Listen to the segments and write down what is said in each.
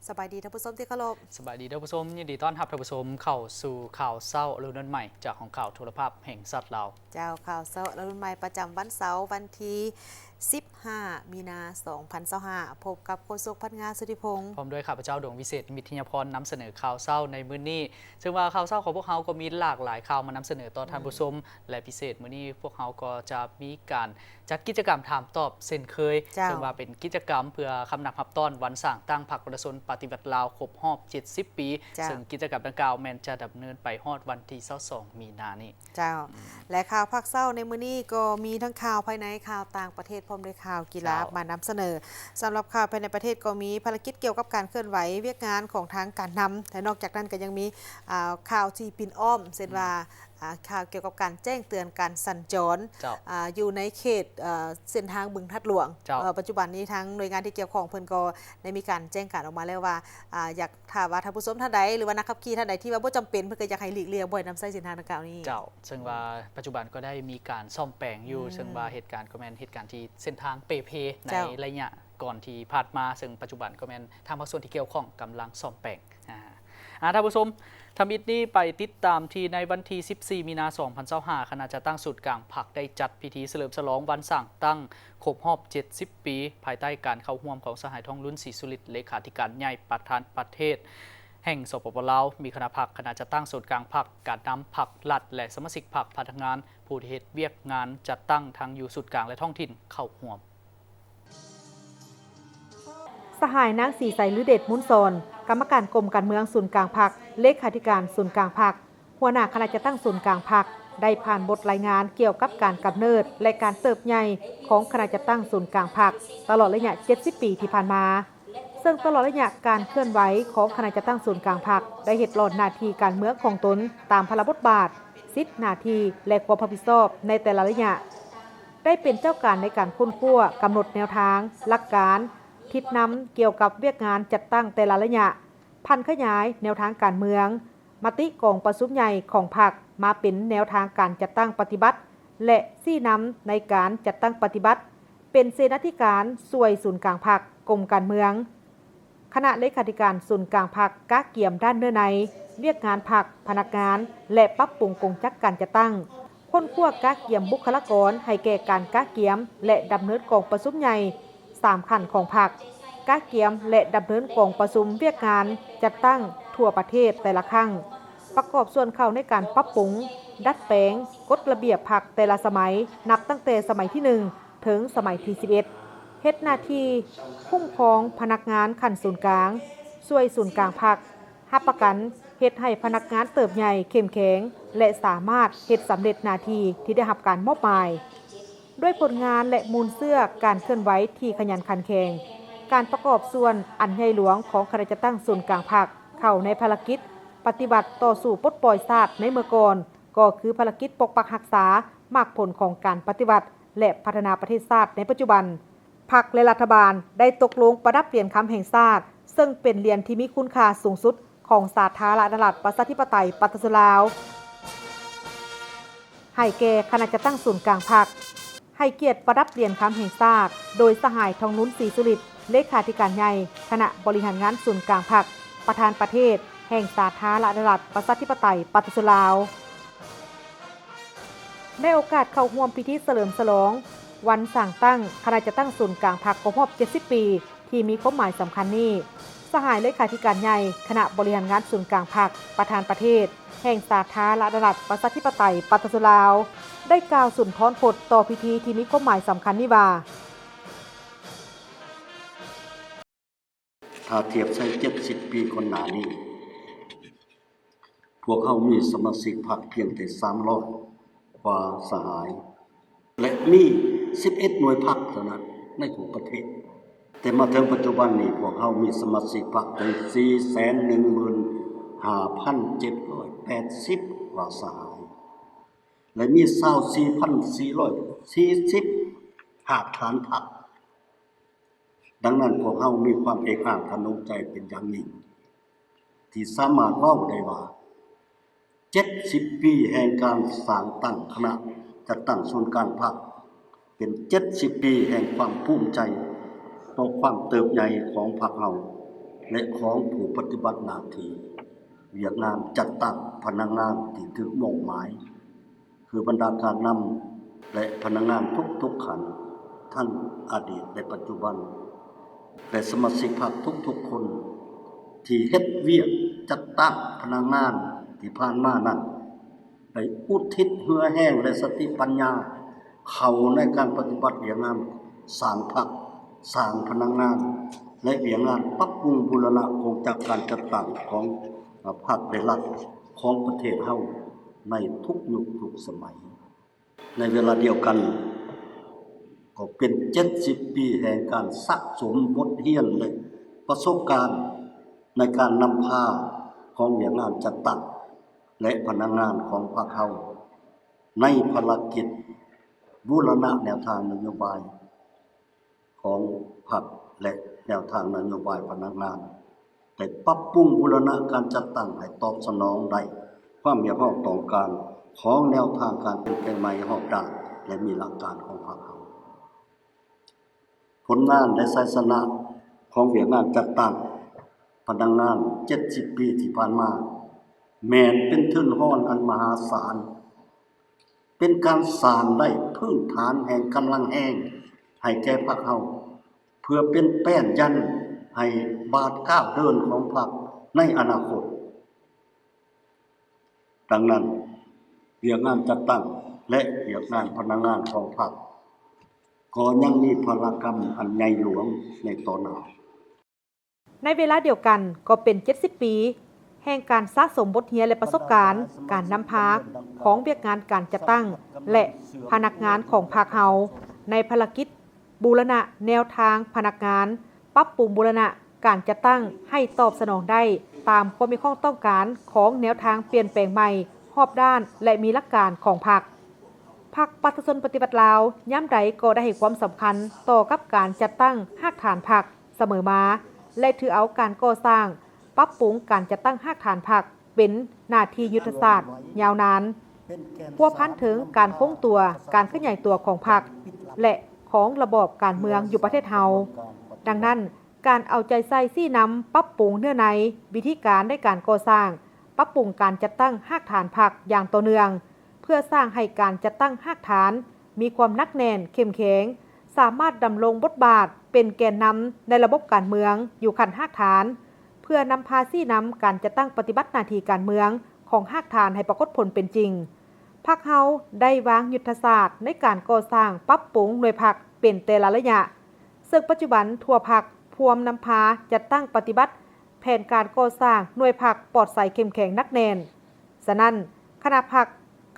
ສະບາຍດີທ່ານຜູ້ຊົມທີ່ເຄົາລົບ. ສະບາຍດີທ່ານຜູ້ຊົມ, ຍິນດີຕ້ອນຮັບທ່ານຜູ້ຊົມເຂົ້າສູ່ຂ່າວເຊົ້າອະລຸນນວນໃໝ່ ຈາກຫ້ອງຂ່າວໂທລະພາບແຫ່ງຊາດລາວ. ເຈົ້າ, ຂ່າວເຊົ້າອະລຸນນວນໃໝ່ປະຈຳວັນເສົາ ວັນທີສິບຫ້າ ມີນາ ສອງພັນຊາວຫ້າ ພົບກັບໂຄສົກພັນງາ ສຸທິພົງ ພ້ອມດ້ວຍຂ້າພະເຈົ້າ ດວງວິເສດ ມິດທິຍາພອນ ນຳສະເໜີຂ່າວເຊົ້າໃນມື້ນີ້. ເຊິ່ງວ່າຂ່າວເຊົ້າຂອງພວກເຮົາກໍມີຫຼາກຫຼາຍຂ່າວມານຳສະເໜີຕໍ່ທ່ານ ອືມ ຜູ້ຊົມ ແລະ ພິເສດມື້ນີ້ພວກເຮົາກໍຈະມີການຈັດກິດຈະກຳຖາມຕອບເຊັ່ນເຄີຍ ເຈົ້າ ເຊິ່ງວ່າເປັນກິດຈະກຳເພື່ອຄຳນັບຮັບຕ້ອນວັນສ້າງຕັ້ງພັກປະຊາຊົນປະຕິວັດລາວຄົບຮອບເຈັດສິບປີ ເຈົ້າ ເຊິ່ງກິດຈະກຳດັ່ງກ່າວແມ່ນຈະດຳເນີນໄປຮອດວັນທີຊາວສອງ ມີນານີ້. ເຈົ້າ ແລະ ຂ່າວພາກເຊົ້າໃນມື້ນີ້ກໍມີທັງຂ່າວພາຍໃນ ຂ່າວຕ່າງປະເທດ ພ້ອມດ້ວຍຂ່າວກິລາ ເຈົ້າ ມານຳສະເໜີ. ສຳລັບຂ່າວພາຍໃນປະເທດກໍມີພາລະກິດກ່ຽວກັບການເຄື່ອນໄຫວວຽກງານຂອງທາງການນຳ ແລະ ນອກຈາກນັ້ນກໍຍັງມີ ອ່າ ຂ່າວທີ່ປິ່ນອ້ອມ ເຊັ່ນວ່າ ອືມ ອ່າ ຂ່າວກ່ຽວກັບການແຈ້ງເຕືອນການສັນຈອນ ເຈົ້າ ອ່າ ຢູ່ໃນເຂດ ເອີ ເສັ້ນທາງບຶງທາດຫຼວງ ເຈົ້າ ເອີ ປັດຈຸບັນນີ້ທາງໜ່ວຍງານທີ່ກ່ຽວຂ້ອງເພິ່ນກໍໄດ້ມີການແຈ້ງການອອກມາແລ້ວວ່າ ອ່າ ຢາກ ຖ້າວ່າທ່ານຜູ້ຊົມທ່ານໃດ ຫຼືວ່ານັກຂັບຂີ່ທ່ານໃດທີ່ວ່າບໍ່ຈຳເປັນ ເພິ່ນກໍຢາກໃຫ້ຫຼີກລ່ຽງບໍ່ໃຫ້ນຳໃຊ້ເສັ້ນທາງດັ່ງກ່າວນີ້. ເຈົ້າ ເຊິ່ງວ່າ ອືມ ປັດຈຸບັນກໍໄດ້ມີການສ້ອມແປງຢູ່ ອືມ ເຊິ່ງວ່າເຫດການກໍແມ່ນເຫດການທີ່ເສັ້ນທາງເປ່ເພໃນ ເຈົ້າ ໄລຍະກ່ອນທີ່ຜ່ານມາ ເຊິ່ງປັດຈຸບັນກໍແມ່ນທາງພາກສ່ວນທີ່ກ່ຽວຂ້ອງກຳລັງສ້ອມແປງ. ອາ ອາ ທ່ານຜູ້ຊົມ ທຳອິດນີ້ໄປຕິດຕາມທີ່ໃນວັນທີສິບສີ່ ມີນາ ສອງພັນຊາວຫ້າ ຄະນະຈັດຕັ້ງສູນກາງພັກໄດ້ຈັດພິທີສະເຫຼີມສະຫຼອງວັນສ້າງຕັ້ງຄົບຮອບເຈັດສິບປີ ພາຍໃຕ້ການເຂົ້າຮ່ວມຂອງສະຫາຍ ທອງລຸນ ສີສຸລິດ ເລຂາທິການໃຫຍ່ ປະທານປະເທດແຫ່ງ ສປປ ລາວ, ມີຄະນະພັກ, ຄະນະຈັດຕັ້ງສູນກາງພັກ, ການນຳພັກລັດ ແລະ ສະມາຊິກພັກ, ພະນັກງານ, ຜູ້ທີ່ເຮັດວຽກງານຈັດຕັ້ງທັງຢູ່ສູນກາງ ແລະ ທ້ອງຖິ່ນເຂົ້າຮ່ວມ. ສະຫາຍ ນາງ ສີໄຊ ລືເດດມູນສອນ ກຳມະການກົມການເມືອງສູນກາງພັກ, ເລຂາທິການສູນກາງພັກ, ຫົວໜ້າຄະນະຈັດຕັ້ງສູນກາງພັກ ໄດ້ຜ່ານບົດລາຍງານກ່ຽວກັບການກຳເນີດ ແລະ ການເຕີບໃຫຍ່ຂອງຄະນະຈັດຕັ້ງສູນກາງພັກ ຕະຫຼອດໄລຍະເຈັດສິບປີທີ່ຜ່ານມາ, ເຊິ່ງຕະຫຼອດໄລຍະການເຄື່ອນໄຫວຂອງຄະນະຈັດຕັ້ງສູນກາງພັກ ໄດ້ເຮັດຫຼອນໜ້າທີ່ການເມືອງຂອງຕົນຕາມພາລະບົດບາດ, ສິດ, ໜ້າທີ່ ແລະ ຄວາມຮັບຜິດຊອບໃນແຕ່ລະໄລຍະ, ໄດ້ເປັນເຈົ້າການໃນການຄົ້ນຄວ້າ, ກຳນົດແນວທາງ, ຫຼັກການ, ທິດນຳກ່ຽວກັບວຽກງານຈັດຕັ້ງແຕ່ລະໄລຍະ, ຜັນຂະຫຍາຍແນວທາງການເມືອງ, ມະຕິກອງປະຊຸມໃຫຍ່ຂອງພັກມາເປັນແນວທາງການຈັດຕັ້ງປະຕິບັດ ແລະ ຊີ້ນຳໃນການຈັດຕັ້ງປະຕິບັດ, ເປັນເສນາທິການຊ່ວຍສູນກາງພັກ, ກົມການເມືອງ. ຄະນະເລຂາທິການສູນກາງພັກກະກຽມດ້ານເນື້ອໃນ, ວຽກງານພັກ, ພະນັກງານ ແລະ ປັບປຸງກົງຈັກການຈັດຕັ້ງ, ຄົ້ນຄວ້າກະກຽມບຸກຄະລາກອນໃຫ້ແກ່ການກະກຽມ ແລະ ດຳເນີນກອງປະຊຸມໃຫຍ່ສາມຂັ້ນຂອງພັກ, ກະກຽມ ແລະ ດຳເນີນກອງປະຊຸມວຽກງານຈັດຕັ້ງທົ່ວປະເທດແຕ່ລະຄັ້ງ, ປະກອບສ່ວນເຂົ້າໃນການປັບປຸງ, ດັດແປງກົດລະບຽບພັກແຕ່ລະສະໄໝ ນັບຕັ້ງແຕ່ສະໄໝທີໜຶ່ງ ເຖິງສະໄໝທີສິບເອັດ, ເຮັດໜ້າທີ່ຄຸ້ມຄອງພະນັກງານຂັ້ນສູນກາງ, ຊ່ວຍສູນກາງພັກ, ຮັບປະກັນເຮັດໃຫ້ພະນັກງານເຕີບໃຫຍ່ເຂັ້ມແຂງ ແລະ ສາມາດເຮັດສຳເລັດໜ້າທີ່ທີ່ໄດ້ຮັບການມອບໝາຍ, ດ້ວຍຜົນງານ ແລະ ມູນເຊື້ອການເຄື່ອນໄຫວທີ່ຂະຫຍັນຂັນແຂງ, ການປະກອບສ່ວນອັນໃຫຍ່ຫຼວງຂອງຄະນະຈັດຕັ້ງສູນກາງພັກເຂົ້າໃນພາລະກິດປະຕິວັດຕໍ່ສູ້ປົດປ່ອຍຊາດໃນເມື່ອກ່ອນ ກໍຄືພາລະກິດປົກປັກຮັກສາໝາກຜົນຂອງການປະຕິວັດ ແລະ ພັດທະນາປະເທດຊາດໃນປັດຈຸບັນ. ພັກ ແລະ ລັດຖະບານໄດ້ຕົກລົງປະດັບຫຼຽນຄຳແຫ່ງຊາດ, ເຊິ່ງເປັນຫຼຽນທີ່ມີຄຸນຄ່າສູງສຸດຂອງສາທາລະນະລັດ ປະຊາທິປະໄຕ ປະຊາຊົນລາວ ໃຫ້ແກ່ຄະນະຈັດຕັ້ງສູນກາງພັກ, ໃຫ້ກຽດປະດັບຫຼຽນຄຳແຫ່ງຊາດ ໂດຍສະຫາຍ ທອງລຸນ ສີສຸລິດ ເລຂາທິການໃຫຍ່ຄະນະບໍລິຫານງານສູນກາງພັກ, ປະທານປະເທດແຫ່ງສາທາລະນະລັດ ປະຊາທິປະໄຕ ປະຊາຊົນລາວ. ໃນໂອກາດເຂົ້າຮ່ວມພິທີສະເຫຼີມສະຫຼອງວັນສ້າງຕັ້ງຄະນະຈັດຕັ້ງສູນກາງພັກຄົບຮອບເຈັດສິບປີ ທີ່ມີຄວາມໝາຍສຳຄັນນີ້, ສະຫາຍເລຂາທິການໃຫຍ່ຄະນະບໍລິຫານງານສູນກາງພັກ, ປະທານປະເທດແຫ່ງສາທາລະນະລັດ ປະຊາທິປະໄຕ ປະຊາຊົນລາວ ໄດ້ກ່າວສຸນທອນພົດຕໍ່ພິທີທີ່ມີຄວາມໝາຍສຳຄັນນີ້ວ່າ, ຖ້າທຽບໃສ່ເຈັດສິບປີກ່ອນໜ້ານີ້, ພວກເຮົາມີສະມາຊິກພັກພຽງແຕ່ສາມຮ້ອຍກວ່າສະຫາຍ ແລະ ມີສິບເອັດໜ່ວຍພັກເທົ່ານັ້ນໃນທົ່ວປະເທດ. ແຕ່ມາເຖິງປັດຈຸບັນນີ້, ພວກເຮົາມີສະມາຊິກພັກເຖິງສີ່ແສນໜຶ່ງໝື່ນຫ້າພັນເຈັດຮ້ອຍແປດສິບກວ່າສະຫາຍ ແລະ ມີຊາວສີ່ພັນສີ່ຮ້ອຍສີ່ສິບຮາກຖານພັກ. ດັ່ງນັ້ນ, ພວກເຮົາມີຄວາມເອກອ້າງທະນົງໃຈເປັນຢ່າງຍິ່ງ ທີ່ສາມາດເວົ້າໄດ້ວ່າ ເຈັດສິບປີແຫ່ງການສ້າງຕັ້ງຄະນະຈັດຕັ້ງສູນກາງພັກ ເປັນເຈັດສິບປີແຫ່ງຄວາມພູມໃຈຕໍ່ຄວາມເຕີບໃຫຍ່ຂອງພັກເຮົາ ແລະ ຂອງຜູ້ປະຕິບັດໜ້າທີ່ວຽກງານຈັດຕັ້ງພະນັກງານທີ່ຖືກມອບໝາຍ ຄືບັນດາການນຳ ແລະ ພະນັກງານທຸກໆຂັ້ນ ທັງອະດີດ ແລະ ປັດຈຸບັນ ແລະ ສະມາຊິກພັກທຸກໆຄົນ ທີ່ເຮັດວຽກຈັດຕັ້ງພະນັກງານທີ່ຜ່ານມານັ້ນ ໄດ້ອຸທິດເຫື່ອແຮງ ແລະ ສະຕິປັນຍາເຂົ້າໃນການປະຕິບັດວຽກງານສ້າງພັກ, ສ້າງພະນັກງານ ແລະ ວຽກງານປັບປຸງບູລະນະໂຄງຈັກການຈັດຕັ້ງຂອງພັກ ແລະ ລັດຂອງປະເທດເຮົາໃນທຸກຍຸກທຸກສະໄໝ. ໃນເວລາດຽວກັນ ກໍເປັນເຈັດສິບປີແຫ່ງການສະສົມບົດຮຽນ ແລະ ປະສົບການໃນການນຳພາຂອງວຽກງານຈັດຕັ້ງ ແລະ ພະນັກງານຂອງພັກເຮົາ ໃນພາລະກິດບູລະນະແນວທາງນະໂຍບາຍຂອງພັກ ແລະ ແນວທາງນະໂຍບາຍພະນັກງານ ໄດ້ປັບປຸງບູລະນະການຈັດຕັ້ງໃຫ້ຕອບສະໜອງໄດ້ຄວາມຮຽກຮ້ອງຕ້ອງການຂອງແນວທາງການປ່ຽນແປງໃໝ່ຮອບດ້ານ ແລະ ມີຫຼັກການຂອງພັກເຮົາ. ຜົນງານ ແລະ ໄຊຊະນະຂອງວຽກງານຈັດຕັ້ງພະນັກງານເຈັດສິບປີທີ່ຜ່ານມາ ແມ່ນເປັນທຶນຮອນອັນມະຫາສານ, ເປັນການສ້າງໄດ້ພື້ນຖານແຫ່ງກຳລັງແຮງໃຫ້ແກ່ພັກເຮົາ ເພື່ອເປັນແປ້ນຢັນໃຫ້ບາດກ້າວເດີນຂອງພັກໃນອະນາຄົດ. ດັ່ງນັ້ນ, ວຽກງານຈັດຕັ້ງ ແລະ ວຽກງານພະນັກງານຂອງພັກ ກໍຍັງມີພາລະກຳອັນໃຫຍ່ຫຼວງໃນຕໍ່ໜ້າ. ໃນເວລາດຽວກັນກໍເປັນເຈັດສິບປີແຫ່ງການສະສົມບົດຮຽນ ແລະ ປະສົບການການນຳພາຂອງວຽກງານການຈັດຕັ້ງ ແລະ ພະນັກງານຂອງພັກເຮົາ ໃນພາລະກິດ ບູລະນະແນວທາງພະນັກງານ, ປັບປຸງບູລະນະການຈັດຕັ້ງໃຫ້ຕອບສະໜອງໄດ້ຕາມຄວາມຮຽກຮ້ອງຕ້ອງການຂອງແນວທາງປ່ຽນແປງໃໝ່ຮອບດ້ານ ແລະ ມີຫຼັກການຂອງພັກ. ພັກປະຊາຊົນປະຕິວັດລາວ ຍາມໃດກໍໄດ້ໃຫ້ຄວາມສຳຄັນຕໍ່ກັບການຈັດຕັ້ງຮາກຖານພັກສະເໝີມາ ແລະ ຖືເອົາການກໍ່ສ້າງ, ປັບປຸງການຈັດຕັ້ງຮາກຖານພັກ ເປັນໜ້າທີ່ຍຸດທະສາດຍາວນານ, ພົວພັນເຖິງການຄົງຕົວ, ການຂະຫຍາຍຕົວຂອງພັກ ແລະ ຂອງລະບອບການເມືອງຢູ່ປະເທດເຮົາ. ດັ່ງນັ້ນ, ການເອົາໃຈໃສ່ຊີ້ນຳປັບປຸງເນື້ອໃນ, ວິທີການໃນການກໍ່ສ້າງ, ປັບປຸງການຈັດຕັ້ງຮາກຖານພັກຢ່າງຕໍ່ເນື່ອງ, ເພື່ອສ້າງໃຫ້ການຈັດຕັ້ງຮາກຖານມີຄວາມໜັກແໜ້ນ, ເຂັ້ມແຂງ, ສາມາດດຳລົງບົດບາດເປັນແກນນຳໃນລະບົບການເມືອງຢູ່ຂັ້ນຮາກຖານ, ເພື່ອນຳພາຊີ້ນຳການຈັດຕັ້ງປະຕິບັດໜ້າທີ່ການເມືອງຂອງຮາກຖານໃຫ້ປາກົດຜົນເປັນຈິງ. ພັກເຮົາໄດ້ວາງຍຸດທະສາດໃນການກໍ່ສ້າງປັບປຸງໜ່ວຍພັກເປັນແຕ່ລະໄລຍະ, ເຊິ່ງປັດຈຸບັນທົ່ວພັກພວມນຳພາຈັດຕັ້ງປະຕິບັດແຜນການກໍ່ສ້າງໜ່ວຍພັກປອດໃສເຂັ້ມແຂງໜັກແໜ້ນ. ສະນັ້ນ, ຄະນະພັກ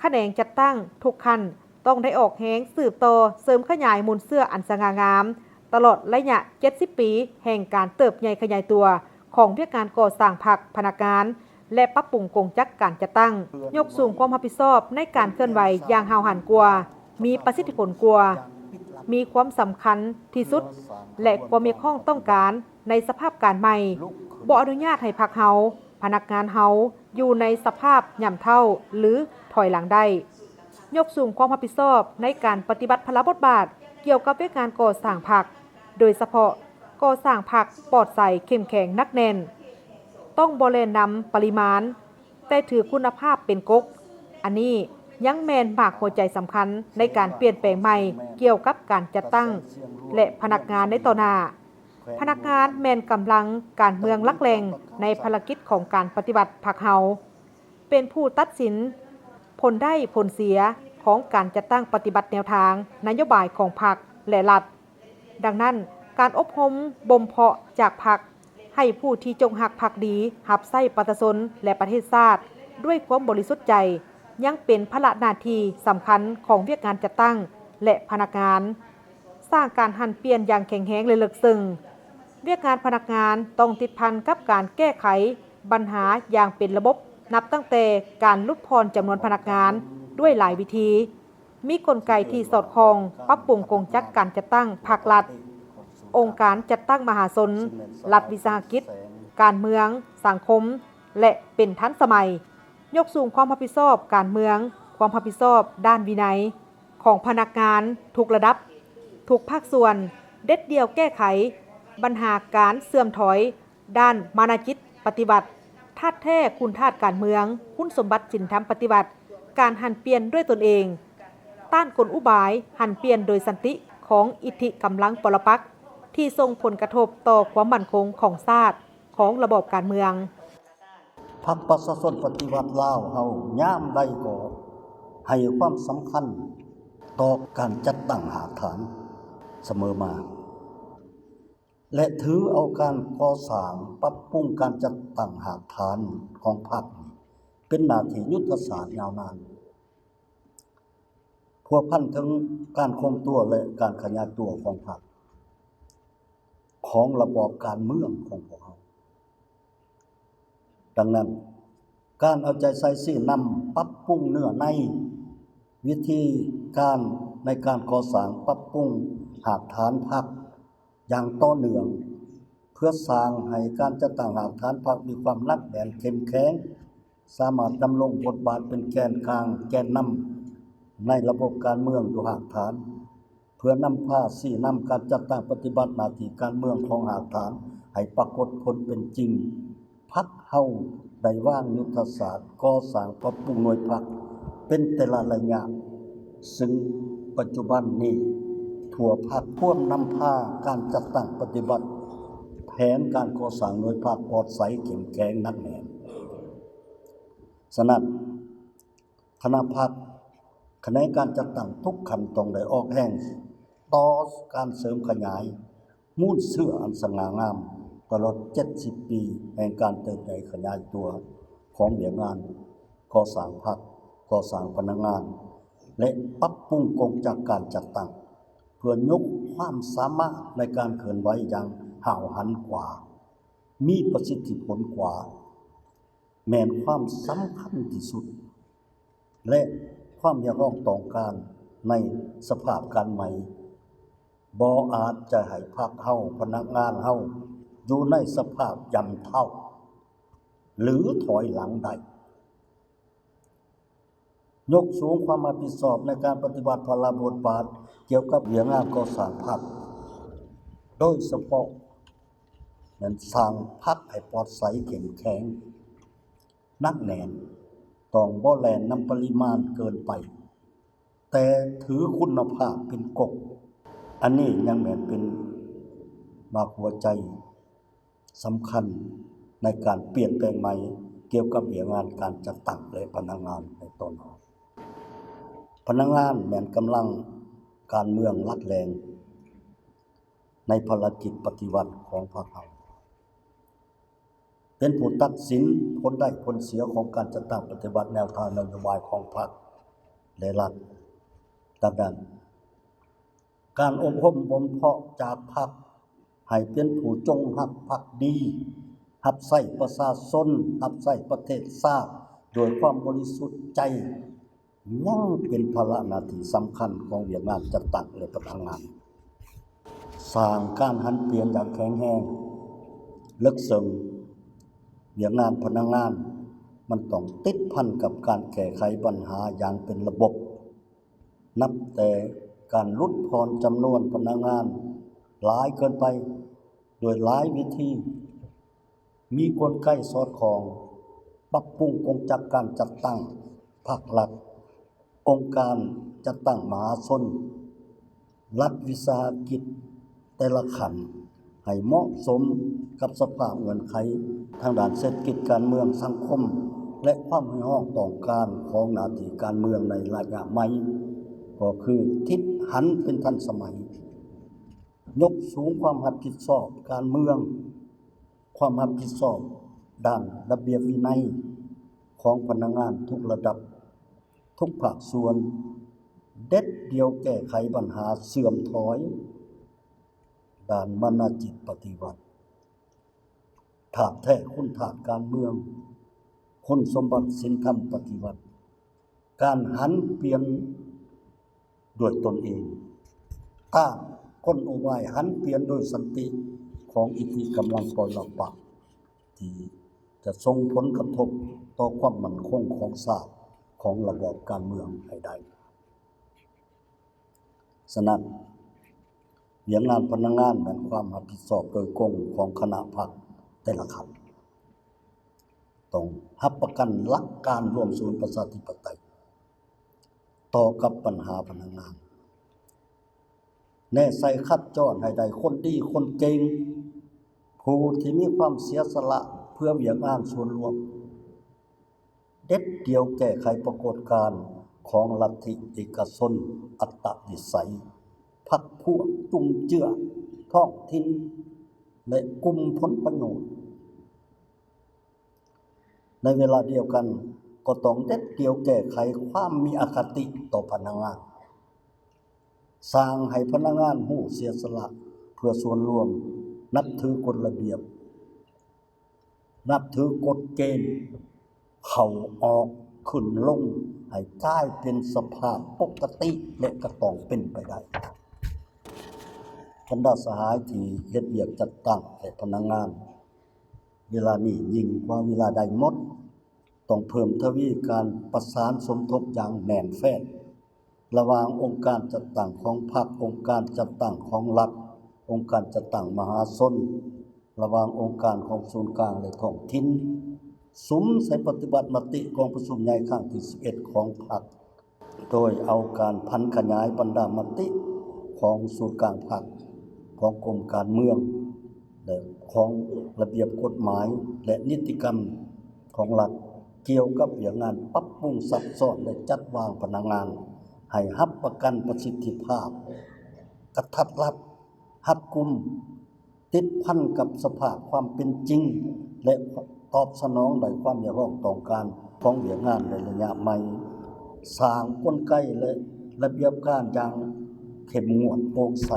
ຂະແໜງຈັດຕັ້ງທຸກຂັ້ນ ຕ້ອງໄດ້ອອກແຮງສືບຕໍ່ເສີມຂະຫຍາຍມູນເຊື້ອອັນສະຫງ່າງາມ ຕະຫຼອດໄລຍະເຈັດສິບປີແຫ່ງການເຕີບໃຫຍ່ຂະຫຍາຍຕົວຂອງວຽກງານກໍ່ສ້າງພັກ, ພະນັກງານ ແລະ ປັບປຸງກົງຈັກການຈັດຕັ້ງ, ຍົກສູງຄວາມຮັບຜິດຊອບໃນການເຄື່ອນໄຫວຢ່າງຫ້າວຫັນກວ່າ, ມີປະສິດທິຜົນກວ່າ, ມີຄວາມສຳຄັນທີ່ສຸດ ແລະ ຄວາມຮຽກຮ້ອງຕ້ອງການໃນສະພາບການໃໝ່ ບໍ່ອະນຸຍາດໃຫ້ພັກເຮົາ, ພະນັກງານເຮົາ ຢູ່ໃນສະພາບຫຍ້ຳເຖົ້າ ຫຼື ຖອຍຫຼັງໄດ້. ຍົກສູງຄວາມຮັບຜິດຊອບໃນການປະຕິບັດພາລະບົດບາດກ່ຽວກັບວຽກງານກໍ່ສ້າງພັກ, ໂດຍສະເພາະກໍ່ສ້າງພັກປອດໃສເຂັ້ມແຂງໜັກແໜ້ນ, ຕ້ອງບໍ່ແລ່ນນຳປະລິມານ, ແຕ່ຖືຄຸນນະພາບເປັນກົກ. ອັນນີ້ຍັງແມ່ນໝາກຫົວໃຈສຳຄັນໃນການປ່ຽນແປງໃໝ່ກ່ຽວກັບການຈັດຕັ້ງ ແລະ ພະນັກງານໃນຕໍ່ໜ້າ. ພະນັກງານແມ່ນກຳລັງການເມືອງຫຼັກແຫຼ່ງໃນພາລະກິດຂອງການປະຕິວັດພັກເຮົາ, ເປັນຜູ້ຕັດສິນຜົນໄດ້ຜົນເສຍຂອງການຈັດຕັ້ງປະຕິບັດແນວທາງນະໂຍບາຍຂອງພັກ ແລະ ລັດ. ດັ່ງນັ້ນ, ການອົບຮົມບົ່ມເພາະຈາກພັກໃຫ້ຜູ້ທີ່ຈົງຮັກພັກດີຮັບໃຊ້ປະຊາຊົນ ແລະ ປະເທດຊາດດ້ວຍຄວາມບໍລິສຸດໃຈ ຍັງເປັນພາລະໜ້າທີ່ສຳຄັນຂອງວຽກງານຈັດຕັ້ງ ແລະ ພະນັກງານ. ສ້າງການຫັນປ່ຽນຢ່າງແຂງແຮງ ແລະ ເລິກເຊິ່ງ. ວຽກງານພະນັກງານຕ້ອງຕິດພັນກັບການແກ້ໄຂບັນຫາຢ່າງເປັນລະບົບ, ນັບຕັ້ງແຕ່ການຫຼຸດຜ່ອນຈຳນວນພະນັກງານດ້ວຍຫຼາຍວິທີ, ມີກົນໄກທີ່ສອດຄ່ອງ, ປັບປຸງກົງຈັກການຈັດຕັ້ງພັກລັດ, ອົງການຈັດຕັ້ງມະຫາຊົນ, ລັດວິສາຫະກິດ, ການເມືອງ, ສັງຄົມ ແລະ ເປັນທັນສະໄໝ, ຍົກສູງຄວາມຮັບຜິດຊອບການເມືອງ, ຄວາມຮັບຜິດຊອບດ້ານວິໄນ ຂອງພະນັກງານທຸກລະດັບ, ທຸກພາກສ່ວນ, ເດັດດ່ຽວແກ້ໄຂບັນຫາການເສື່ອມຖອຍ ດ້ານມານະຈິດປະຕິວັດ, ທາດແທ້ຄຸນທາດການເມືອງ, ຄຸນສົມບັດສິນທຳປະຕິວັດ, ການຫັນປ່ຽນດ້ວຍຕົນເອງ, ຕ້ານກົນອຸບາຍຫັນປ່ຽນໂດຍສັນຕິຂອງອິດທິກຳລັງປໍລະປັກ ທີ່ສົ່ງຜົນກະທົບຕໍ່ຄວາມໝັ້ນຄົງຂອງຊາດ, ຂອງລະບອບການເມືອງ. ພັກປະຊາຊົນປະຕິວັດລາວເຮົາຍາມໃດກໍໃຫ້ຄວາມສຳຄັນຕໍ່ການຈັດຕັ້ງຮາກຖານສະເໝີມາ ແລະ ຖືເອົາການກໍ່ສ້າງປັບປຸງການຈັດຕັ້ງຮາກຖານຂອງພັກນີ້ເປັນໜ້າທີ່ຍຸດທະສາດຍາວນານ. ພົວພັນເຖິງການຄົງຕົວ ແລະ ການຂະຫຍາຍຕົວຂອງພັກ, ຂອງລະບອບການເມືອງຂອງພວກເຮົາ. ດັ່ງນັ້ນ, ການເອົາໃຈໃສ່ຊີ້ນຳປັບປຸງເນື້ອໃນ, ວິທີການໃນການກໍ່ສ້າງປັບປຸງຮາກຖານພັກ ຢ່າງຕໍ່ເນື່ອງ ເພື່ອສ້າງໃຫ້ການຈັດຕັ້ງຮາກຖານພັກມີຄວາມໜັກແໜ້ນເຂັ້ມແຂງ, ສາມາດດຳລົງບົດບາດເປັນແກນກາງ, ແກນນຳໃນລະບົບການເມືອງຢູ່ຮາກຖານ, ເພື່ອນຳພາຊີ້ນຳການຈັດຕັ້ງປະຕິບັດໜ້າທີ່ການເມືອງຂອງຮາກຖານໃຫ້ປາກົດຜົນເປັນຈິງ. ພັກເຮົາໄດ້ວາງຍຸດທະສາດກໍ່ສ້າງປັບປຸງໜ່ວຍພັກເປັນແຕ່ລະໄລຍະ, ຊຶ່ງປັດຈຸບັນນີ້ທົ່ວພັກພວມນຳພາການຈັດຕັ້ງປະຕິບັດແຜນການກໍ່ສ້າງໜ່ວຍພັກປອດໃສ ເຂັ້ມແຂງ ໜັກແໜ້ນ. ສະນັ້ນ, ຄະນະພັກ, ຂະແໜງການຈັດຕັ້ງທຸກຂັ້ນຕ້ອງໄດ້ອອກແຮງຕໍ່ການເສີມຂະຫຍາຍມູນເຊື້ອອັນສະຫງ່າງາມຕະຫຼອດເຈັດສິບປີແຫ່ງການເຕີບໃຫຍ່ຂະຫຍາຍຕົວຂອງວຽກງານກໍ່ສ້າງພັກ, ກໍ່ສ້າງພະນັກງານ ແລະ ປັບປຸງກົງຈັກການຈັດຕັ້ງ ເພື່ອຍົກຄວາມສາມາດໃນການເຄື່ອນໄຫວຢ່າງຫ້າວຫັນກວ່າ, ມີປະສິດທິຜົນກວ່າ ແມ່ນຄວາມສຳຄັນທີ່ສຸດ ແລະ ຄວາມຮຽກຮ້ອງຕ້ອງການໃນສະພາບການໃໝ່ ບໍ່ອາດຈະໃຫ້ພັກເຮົາ, ພະນັກງານເຮົາ ຢູ່ໃນສະພາບຢ່ຳເທົ້າ ຫຼື ຖອຍຫຼັງໄດ້. ຍົກສູງຄວາມຮັບຜິດຊອບໃນການປະຕິບັດພາລະບົດບາດກ່ຽວກັບວຽກງານກໍ່ສ້າງພັກ, ໂດຍສະເພາະແມ່ນສ້າງພັກໃຫ້ປອດໃສ, ເຂັ້ມແຂງ, ໜັກແໜ້ນ, ຕ້ອງບໍ່ແລ່ນນຳປະລິມານເກີນໄປ, ແຕ່ຖືຄຸນນະພາບເປັນກົກ. ອັນນີ້ຍັງແມ່ນເປັນໝາກຫົວໃຈ ສຳຄັນໃນການປ່ຽນແປງໃໝ່ກ່ຽວກັບວຽກງານການຈັດຕັ້ງ ແລະ ພະນັກງານໃນຕໍ່ໜ້າ. ພະນັກງານແມ່ນກຳລັງການເມືອງຫຼັກແຫຼ່ງໃນພາລະກິດປະຕິວັດຂອງພວກເຮົາ, ເປັນຜູ້ຕັດສິນຜົນໄດ້ຜົນເສຍຂອງການຈັດຕັ້ງປະຕິບັດແນວທາງນະໂຍບາຍຂອງພັກ ແລະ ລັດ. ດັ່ງນັ້ນ, ການອົບຮົມບົ່ມເພາະຈາກພັກໃຫ້ເປັນຜູ້ຈົງຮັກພັກດີ, ຮັບໃຊ້ປະຊາຊົນ, ຮັບໃຊ້ປະເທດຊາດດ້ວຍຄວາມບໍລິສຸດໃຈ ຍັງເປັນພາລະໜ້າທີ່ສຳຄັນຂອງວຽກງານຈັດຕັ້ງ ແລະ ພະນັກງານ. ສ້າງການຫັນປ່ຽນຢ່າງແຂງແຮງ, ເລິກເຊິ່ງ. ວຽກງານພະນັກງານມັນຕ້ອງຕິດພັນກັບການແກ້ໄຂບັນຫາຢ່າງເປັນລະບົບ. ນັບແຕ່ການຫຼຸດຜ່ອນຈຳນວນພະນັກງານຫຼາຍເກີນໄປດ້ວຍຫຼາຍວິທີ, ມີກົນໄກສອດຄ່ອງ, ປັບປຸງກົງຈັກການຈັດຕັ້ງພັກລັດ, ອົງການຈັດຕັ້ງມະຫາຊົນ, ລັດວິສາຫະກິດແຕ່ລະຂັ້ນ ໃຫ້ເໝາະສົມກັບສະພາບເງື່ອນໄຂທາງດ້ານເສດຖະກິດ, ການເມືອງ, ສັງຄົມ ແລະ ຄວາມຮຽກຮ້ອງຕ້ອງການຂອງໜ້າທີ່ການເມືອງໃນໄລຍະໃໝ່, ກໍຄືທິດຫັນເປັນທັນສະໄໝ, ຍົກສູງຄວາມຮັບຜິດຊອບການເມືອງ, ຄວາມຮັບຜິດຊອບດ້ານລະບຽບວິໄນຂອງພະນັກງານທຸກລະດັບ, ທຸກພາກສ່ວນ, ເດັດດ່ຽວແກ້ໄຂບັນຫາເສື່ອມຖອຍ ດ້ານມານະຈິດປະຕິວັດ, ທາດແທ້ຄຸນທາດການເມືອງ, ຄຸນສົມບັດສິນທຳປະຕິວັດ, ການຫັນປ່ຽນດ້ວຍຕົນເອງ, ຕ້ານກົນອຸບາຍຫັນປ່ຽນໂດຍສັນຕິຂອງອິດທິກຳລັງປໍລະປັກ ທີ່ຈະສົ່ງຜົນກະທົບຕໍ່ຄວາມໝັ້ນຄົງຂອງຊາດ, ຂອງລະບອບການເມືອງໃຫ້ໄດ້. ສະນັ້ນ, ວຽກງານພະນັກງານແມ່ນຄວາມຮັບຜິດຊອບໂດຍກົງຂອງຄະນະພັກ ແຕ່ລະຂັ້ນ ຕ້ອງຮັບປະກັນຫຼັກການຮ່ວມສູນປະຊາທິປະໄຕຕໍ່ກັບບັນຫາພະນັກງານ. ແນໃສ່ຄັດຈ້ອນໃຫ້ໄດ້ຄົນດີຄົນເກັ່ງ ຜູ້ທີ່ມີຄວາມເສຍສະຫຼະເພື່ອວຽກງານສ່ວນລວມ. ເດັດດ່ຽວແກ້ໄຂປາກົດການຂອງລັດທິເອກະຊົນ ອັດຕະວິໄສ, ພັກພວກ, ຈຸ້ມເຈືອ, ທ້ອງຖິ່ນ ແລະ ກຸ່ມຜົນປະໂຫຍດ. ໃນເວລາດຽວກັນ ກໍຕ້ອງເດັດດ່ຽວແກ້ໄຂຄວາມມີອະຄະຕິຕໍ່ພະນັກງານ, ສ້າງໃຫ້ພະນັກງານຮູ້ເສຍສະຫຼະເພື່ອສ່ວນລວມ, ນັບຖືກົດລະບຽບ, ນັບຖືກົດເກນ, ເຂົ້າອອກ, ຂຶ້ນລົງ ໃຫ້ກາຍເປັນສະພາບປົກກະຕິ ແລະ ກໍຕ້ອງເປັນໄປໄດ້. ບັນດາສະຫາຍທີ່ເຮັດວຽກຈັດຕັ້ງ ແລະ ພະນັກງານ ເວລານີ້ຍິ່ງກວ່າເວລາໃດໝົດ ຕ້ອງເພີ່ມທະວີການປະສານສົມທົບຢ່າງແໜ້ນແຟ້ນ ລະຫວ່າງອົງການຈັດຕັ້ງຂອງພັກ, ອົງການຈັດຕັ້ງຂອງລັດ, ອົງການຈັດຕັ້ງມະຫາຊົນ, ລະຫວ່າງອົງການຂອງສູນກາງ ແລະ ທ້ອງຖິ່ນ, ສຸມໃສ່ປະຕິບັດມະຕິກອງປະຊຸມໃຫຍ່ຄັ້ງທີສິບເອັດຂອງພັກ. ໂດຍເອົາການຜັນຂະຫຍາຍບັນດາມະຕິຂອງສູນກາງພັກ, ຂອງກົມການເມືອງ ແລະ ຂອງລະບຽບກົດໝາຍ ແລະ ນິຕິກຳຂອງລັດ ກ່ຽວກັບວຽກງານປັບປຸງຊັບຊ້ອນ ແລະ ຈັດວາງພະນັກງານ ໃຫ້ຮັບປະກັນປະສິດທິພາບ, ກະທັດລັດ, ຮັດກຸມ, ຕິດພັນກັບສະພາບຄວາມເປັນຈິງ ແລະ ຕອບສະໜອງໄດ້ຄວາມຮຽກຮ້ອງຕ້ອງການຂອງວຽກງານໃນໄລຍະໃໝ່, ສ້າງກົນໄກ ແລະ ລະບຽບການຢ່າງເຂັ້ມງວດ, ໂປ່ງໃສ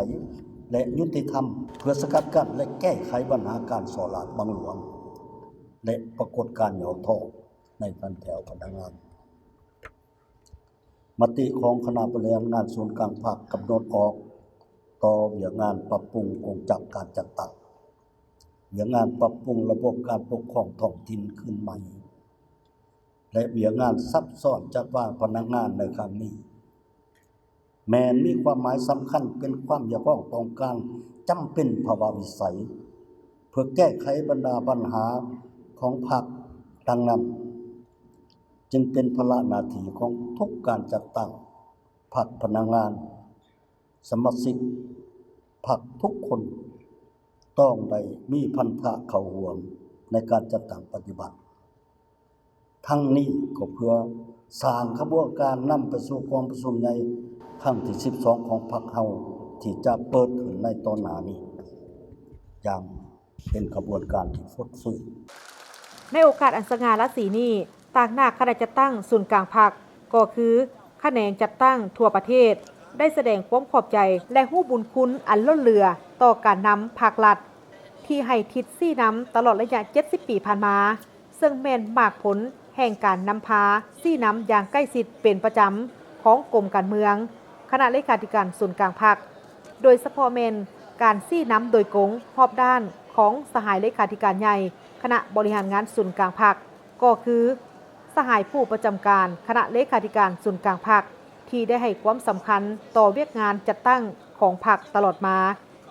ແລະ ຍຸຕິທຳ ເພື່ອສະກັດກັ້ນ ແລະ ແກ້ໄຂບັນຫາການສໍ້ລາດບັງຫຼວງ ແລະ ປາກົດການຫຍໍ້ທໍ້ໃນພັນແຖວພະນັກງານ. ມະຕິຂອງຄະນະບໍລິຫານງານສູນກາງພັກກຳນົດອອກຕໍ່ວຽກງານປັບປຸງກົງຈັກການຈັດຕັ້ງ, ວຽກງານປັບປຸງລະບົບການປົກຄອງທ້ອງຖິ່ນຄືນໃໝ່ ແລະ ວຽກງານຊັບຊ້ອນຈັດວາງພະນັກງານໃນຄັ້ງນີ້ ແມ່ນມີຄວາມໝາຍສຳຄັນເປັນຄວາມຮຽກຮ້ອງຕ້ອງການຈຳເປັນພາວະວິໄສ ເພື່ອແກ້ໄຂບັນດາບັນຫາຂອງພັກ. ດັ່ງນັ້ນ, ຈຶ່ງເປັນພາລະໜ້າທີ່ຂອງທຸກການຈັດຕັ້ງພັກ, ພະນັກງານ, ສະມາຊິກພັກທຸກຄົນ ຕ້ອງໄດ້ມີພັນທະເຂົ້າຮ່ວມໃນການຈັດຕັ້ງປະຕິບັດ. ທັງນີ້ກໍເພື່ອສ້າງຂະບວນການນຳໄປສູ່ກອງປະຊຸມໃຫຍ່ຄັ້ງທີສິບສອງຂອງພັກເຮົາ ທີ່ຈະເປີດຂຶ້ນໃນຕອນໜ້ານີ້ ຢ່າງ ເປັນຂະບວນການທີ່ຟົດຟື້ນ. ໃນໂອກາດອັນສະຫງ່າລາສີນີ້, ຕາງໜ້າຄະນະຈັດຕັ້ງສູນກາງພັກ ກໍຄືຂະແໜງຈັດຕັ້ງທົ່ວປະເທດ ໄດ້ສະແດງຄວາມຂອບໃຈ ແລະ ຮູ້ບຸນຄຸນອັນລົ້ນເຫຼືອຕໍ່ການນຳພັກລັດ ທີ່ໃຫ້ທິດຊີ້ນຳຕະຫຼອດໄລຍະເຈັດສິບປີຜ່ານມາ, ເຊິ່ງແມ່ນໝາກຜົນແຫ່ງການນຳພາຊີ້ນຳຢ່າງໃກ້ຊິດເປັນປະຈຳຂອງກົມການເມືອງ, ຄະນະເລຂາທິການສູນກາງພັກ, ໂດຍສະເພາະແມ່ນການຊີ້ນຳໂດຍກົງຮອບດ້ານຂອງສະຫາຍເລຂາທິການໃຫຍ່ຄະນະບໍລິຫານງານສູນກາງພັກ ກໍຄືສະຫາຍຜູ້ປະຈຳການຄະນະເລຂາທິການສູນກາງພັກ ທີ່ໄດ້ໃຫ້ຄວາມສຳຄັນຕໍ່ວຽກງານຈັດຕັ້ງຂອງພັກຕະຫຼອດມາ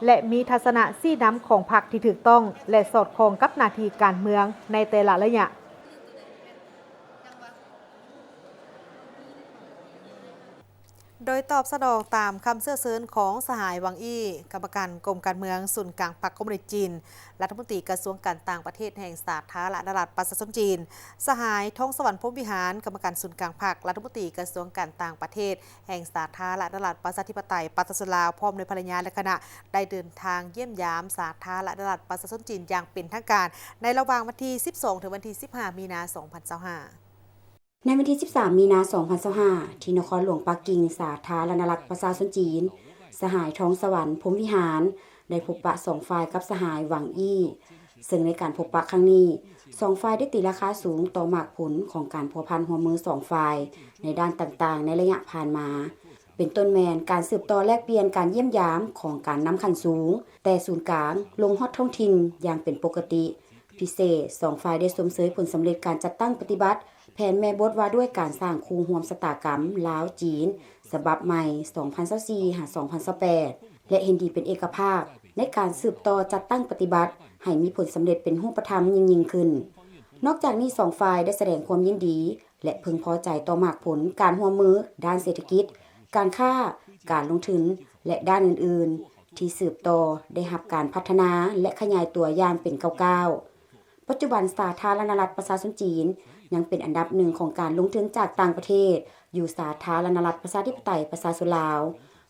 ແລະ ມີທັດສະນະຊີ້ນຳຂອງພັກທີ່ຖືກຕ້ອງ ແລະ ສອດຄ່ອງກັບໜ້າທີ່ການເມືອງໃນແຕ່ລະໄລຍະ. ໂດຍຕອບສະໜອງຕາມຄຳເຊື້ອເຊີນຂອງສະຫາຍ ຫວັງ ອີ່, ກຳມະການກົມການເມືອງສູນກາງພັກຄອມມູນິດຈີນ, ລັດຖະມົນຕີກະຊວງການຕ່າງປະເທດແຫ່ງສາທາລະນະລັດປະຊາຊົນຈີນ, ສະຫາຍ ທອງສະຫວັນ ພົມວິຫານ, ກຳມະການສູນກາງພັກ, ລັດຖະມົນຕີກະຊວງການຕ່າງປະເທດແຫ່ງສາທາລະນະລັດປະຊາທິປະໄຕປະຊາຊົນລາວ ພ້ອມດ້ວຍພັນລະຍາ ແລະ ຄະນະ ໄດ້ເດີນທາງຢ້ຽມຢາມສາທາລະນະລັດປະຊາຊົນຈີນຢ່າງເປັນທາງການ ໃນລະຫວ່າງວັນທີສິບສອງ ເຖິງວັນທີສິບຫ້າ ມີນາ ສອງພັນຊາວຫ້າ. ໃນວັນທີສິບສາມ ມີນາ ສອງພັນຊາວຫ້າ ທີ່ນະຄອນຫຼວງປັກກິ່ງ ສາທາລະນະລັດປະຊາຊົນຈີນ, ສະຫາຍ ທອງສະຫວັນ ພົມວິຫານ ໄດ້ພົບປະສອງຝ່າຍກັບສະຫາຍ ຫວັງ ອີ່, ເຊິ່ງໃນການພົບປະຄັ້ງນີ້, ສອງຝ່າຍໄດ້ຕີລາຄາສູງຕໍ່ໝາກຜົນຂອງການພົວພັນຮ່ວມມືສອງຝ່າຍໃນດ້ານຕ່າງໆໃນໄລຍະຜ່ານມາ, ເປັນຕົ້ນແມ່ນການສືບຕໍ່ແລກປ່ຽນການຢ້ຽມຢາມຂອງການນຳຂັ້ນສູງ ແຕ່ສູນກາງລົງຮອດທ້ອງຖິ່ນຢ່າງເປັນປົກກະຕິ. ພິເສດ, ສອງຝ່າຍໄດ້ຊົມເຊີຍຜົນສຳເລັດການຈັດຕັ້ງປະຕິບັດ ແຜນແມ່ບົດວ່າດ້ວຍການສ້າງຄູ່ຮ່ວມຊະຕາກຳລາວ-ຈີນ ສະບັບໃໝ່ ສອງພັນຊາວສີ່ ຫາ ສອງພັນຊາວແປດ ແລະ ເຫັນດີເປັນເອກະພາບ ໃນການສືບຕໍ່ຈັດຕັ້ງປະຕິບັດໃຫ້ມີຜົນສຳເລັດເປັນຮູບປະທຳຍິ່ງໆຂຶ້ນ. ນອກຈາກນີ້, ສອງຝ່າຍໄດ້ສະແດງຄວາມຍິນດີ ແລະ ເພິ່ງພໍໃຈຕໍ່ໝາກຜົນການຮ່ວມມືດ້ານເສດຖະກິດ, ການຄ້າ, ການລົງທຶນ ແລະ ດ້ານອື່ນໆ ທີ່ສືບຕໍ່ໄດ້ຮັບການພັດທະນາ ແລະ ຂະຫຍາຍຕົວຢ່າງເປັນກ້າວໆ. ປັດຈຸບັນ ສາທາລະນະລັດປະຊາຊົນຈີນ ຍັງເປັນອັນດັບໜຶ່ງຂອງການລົງທຶນຈາກຕ່າງປະເທດ ຢູ່ສາທາລະນະລັດປະຊາທິປະໄຕປະຊາຊົນລາວ.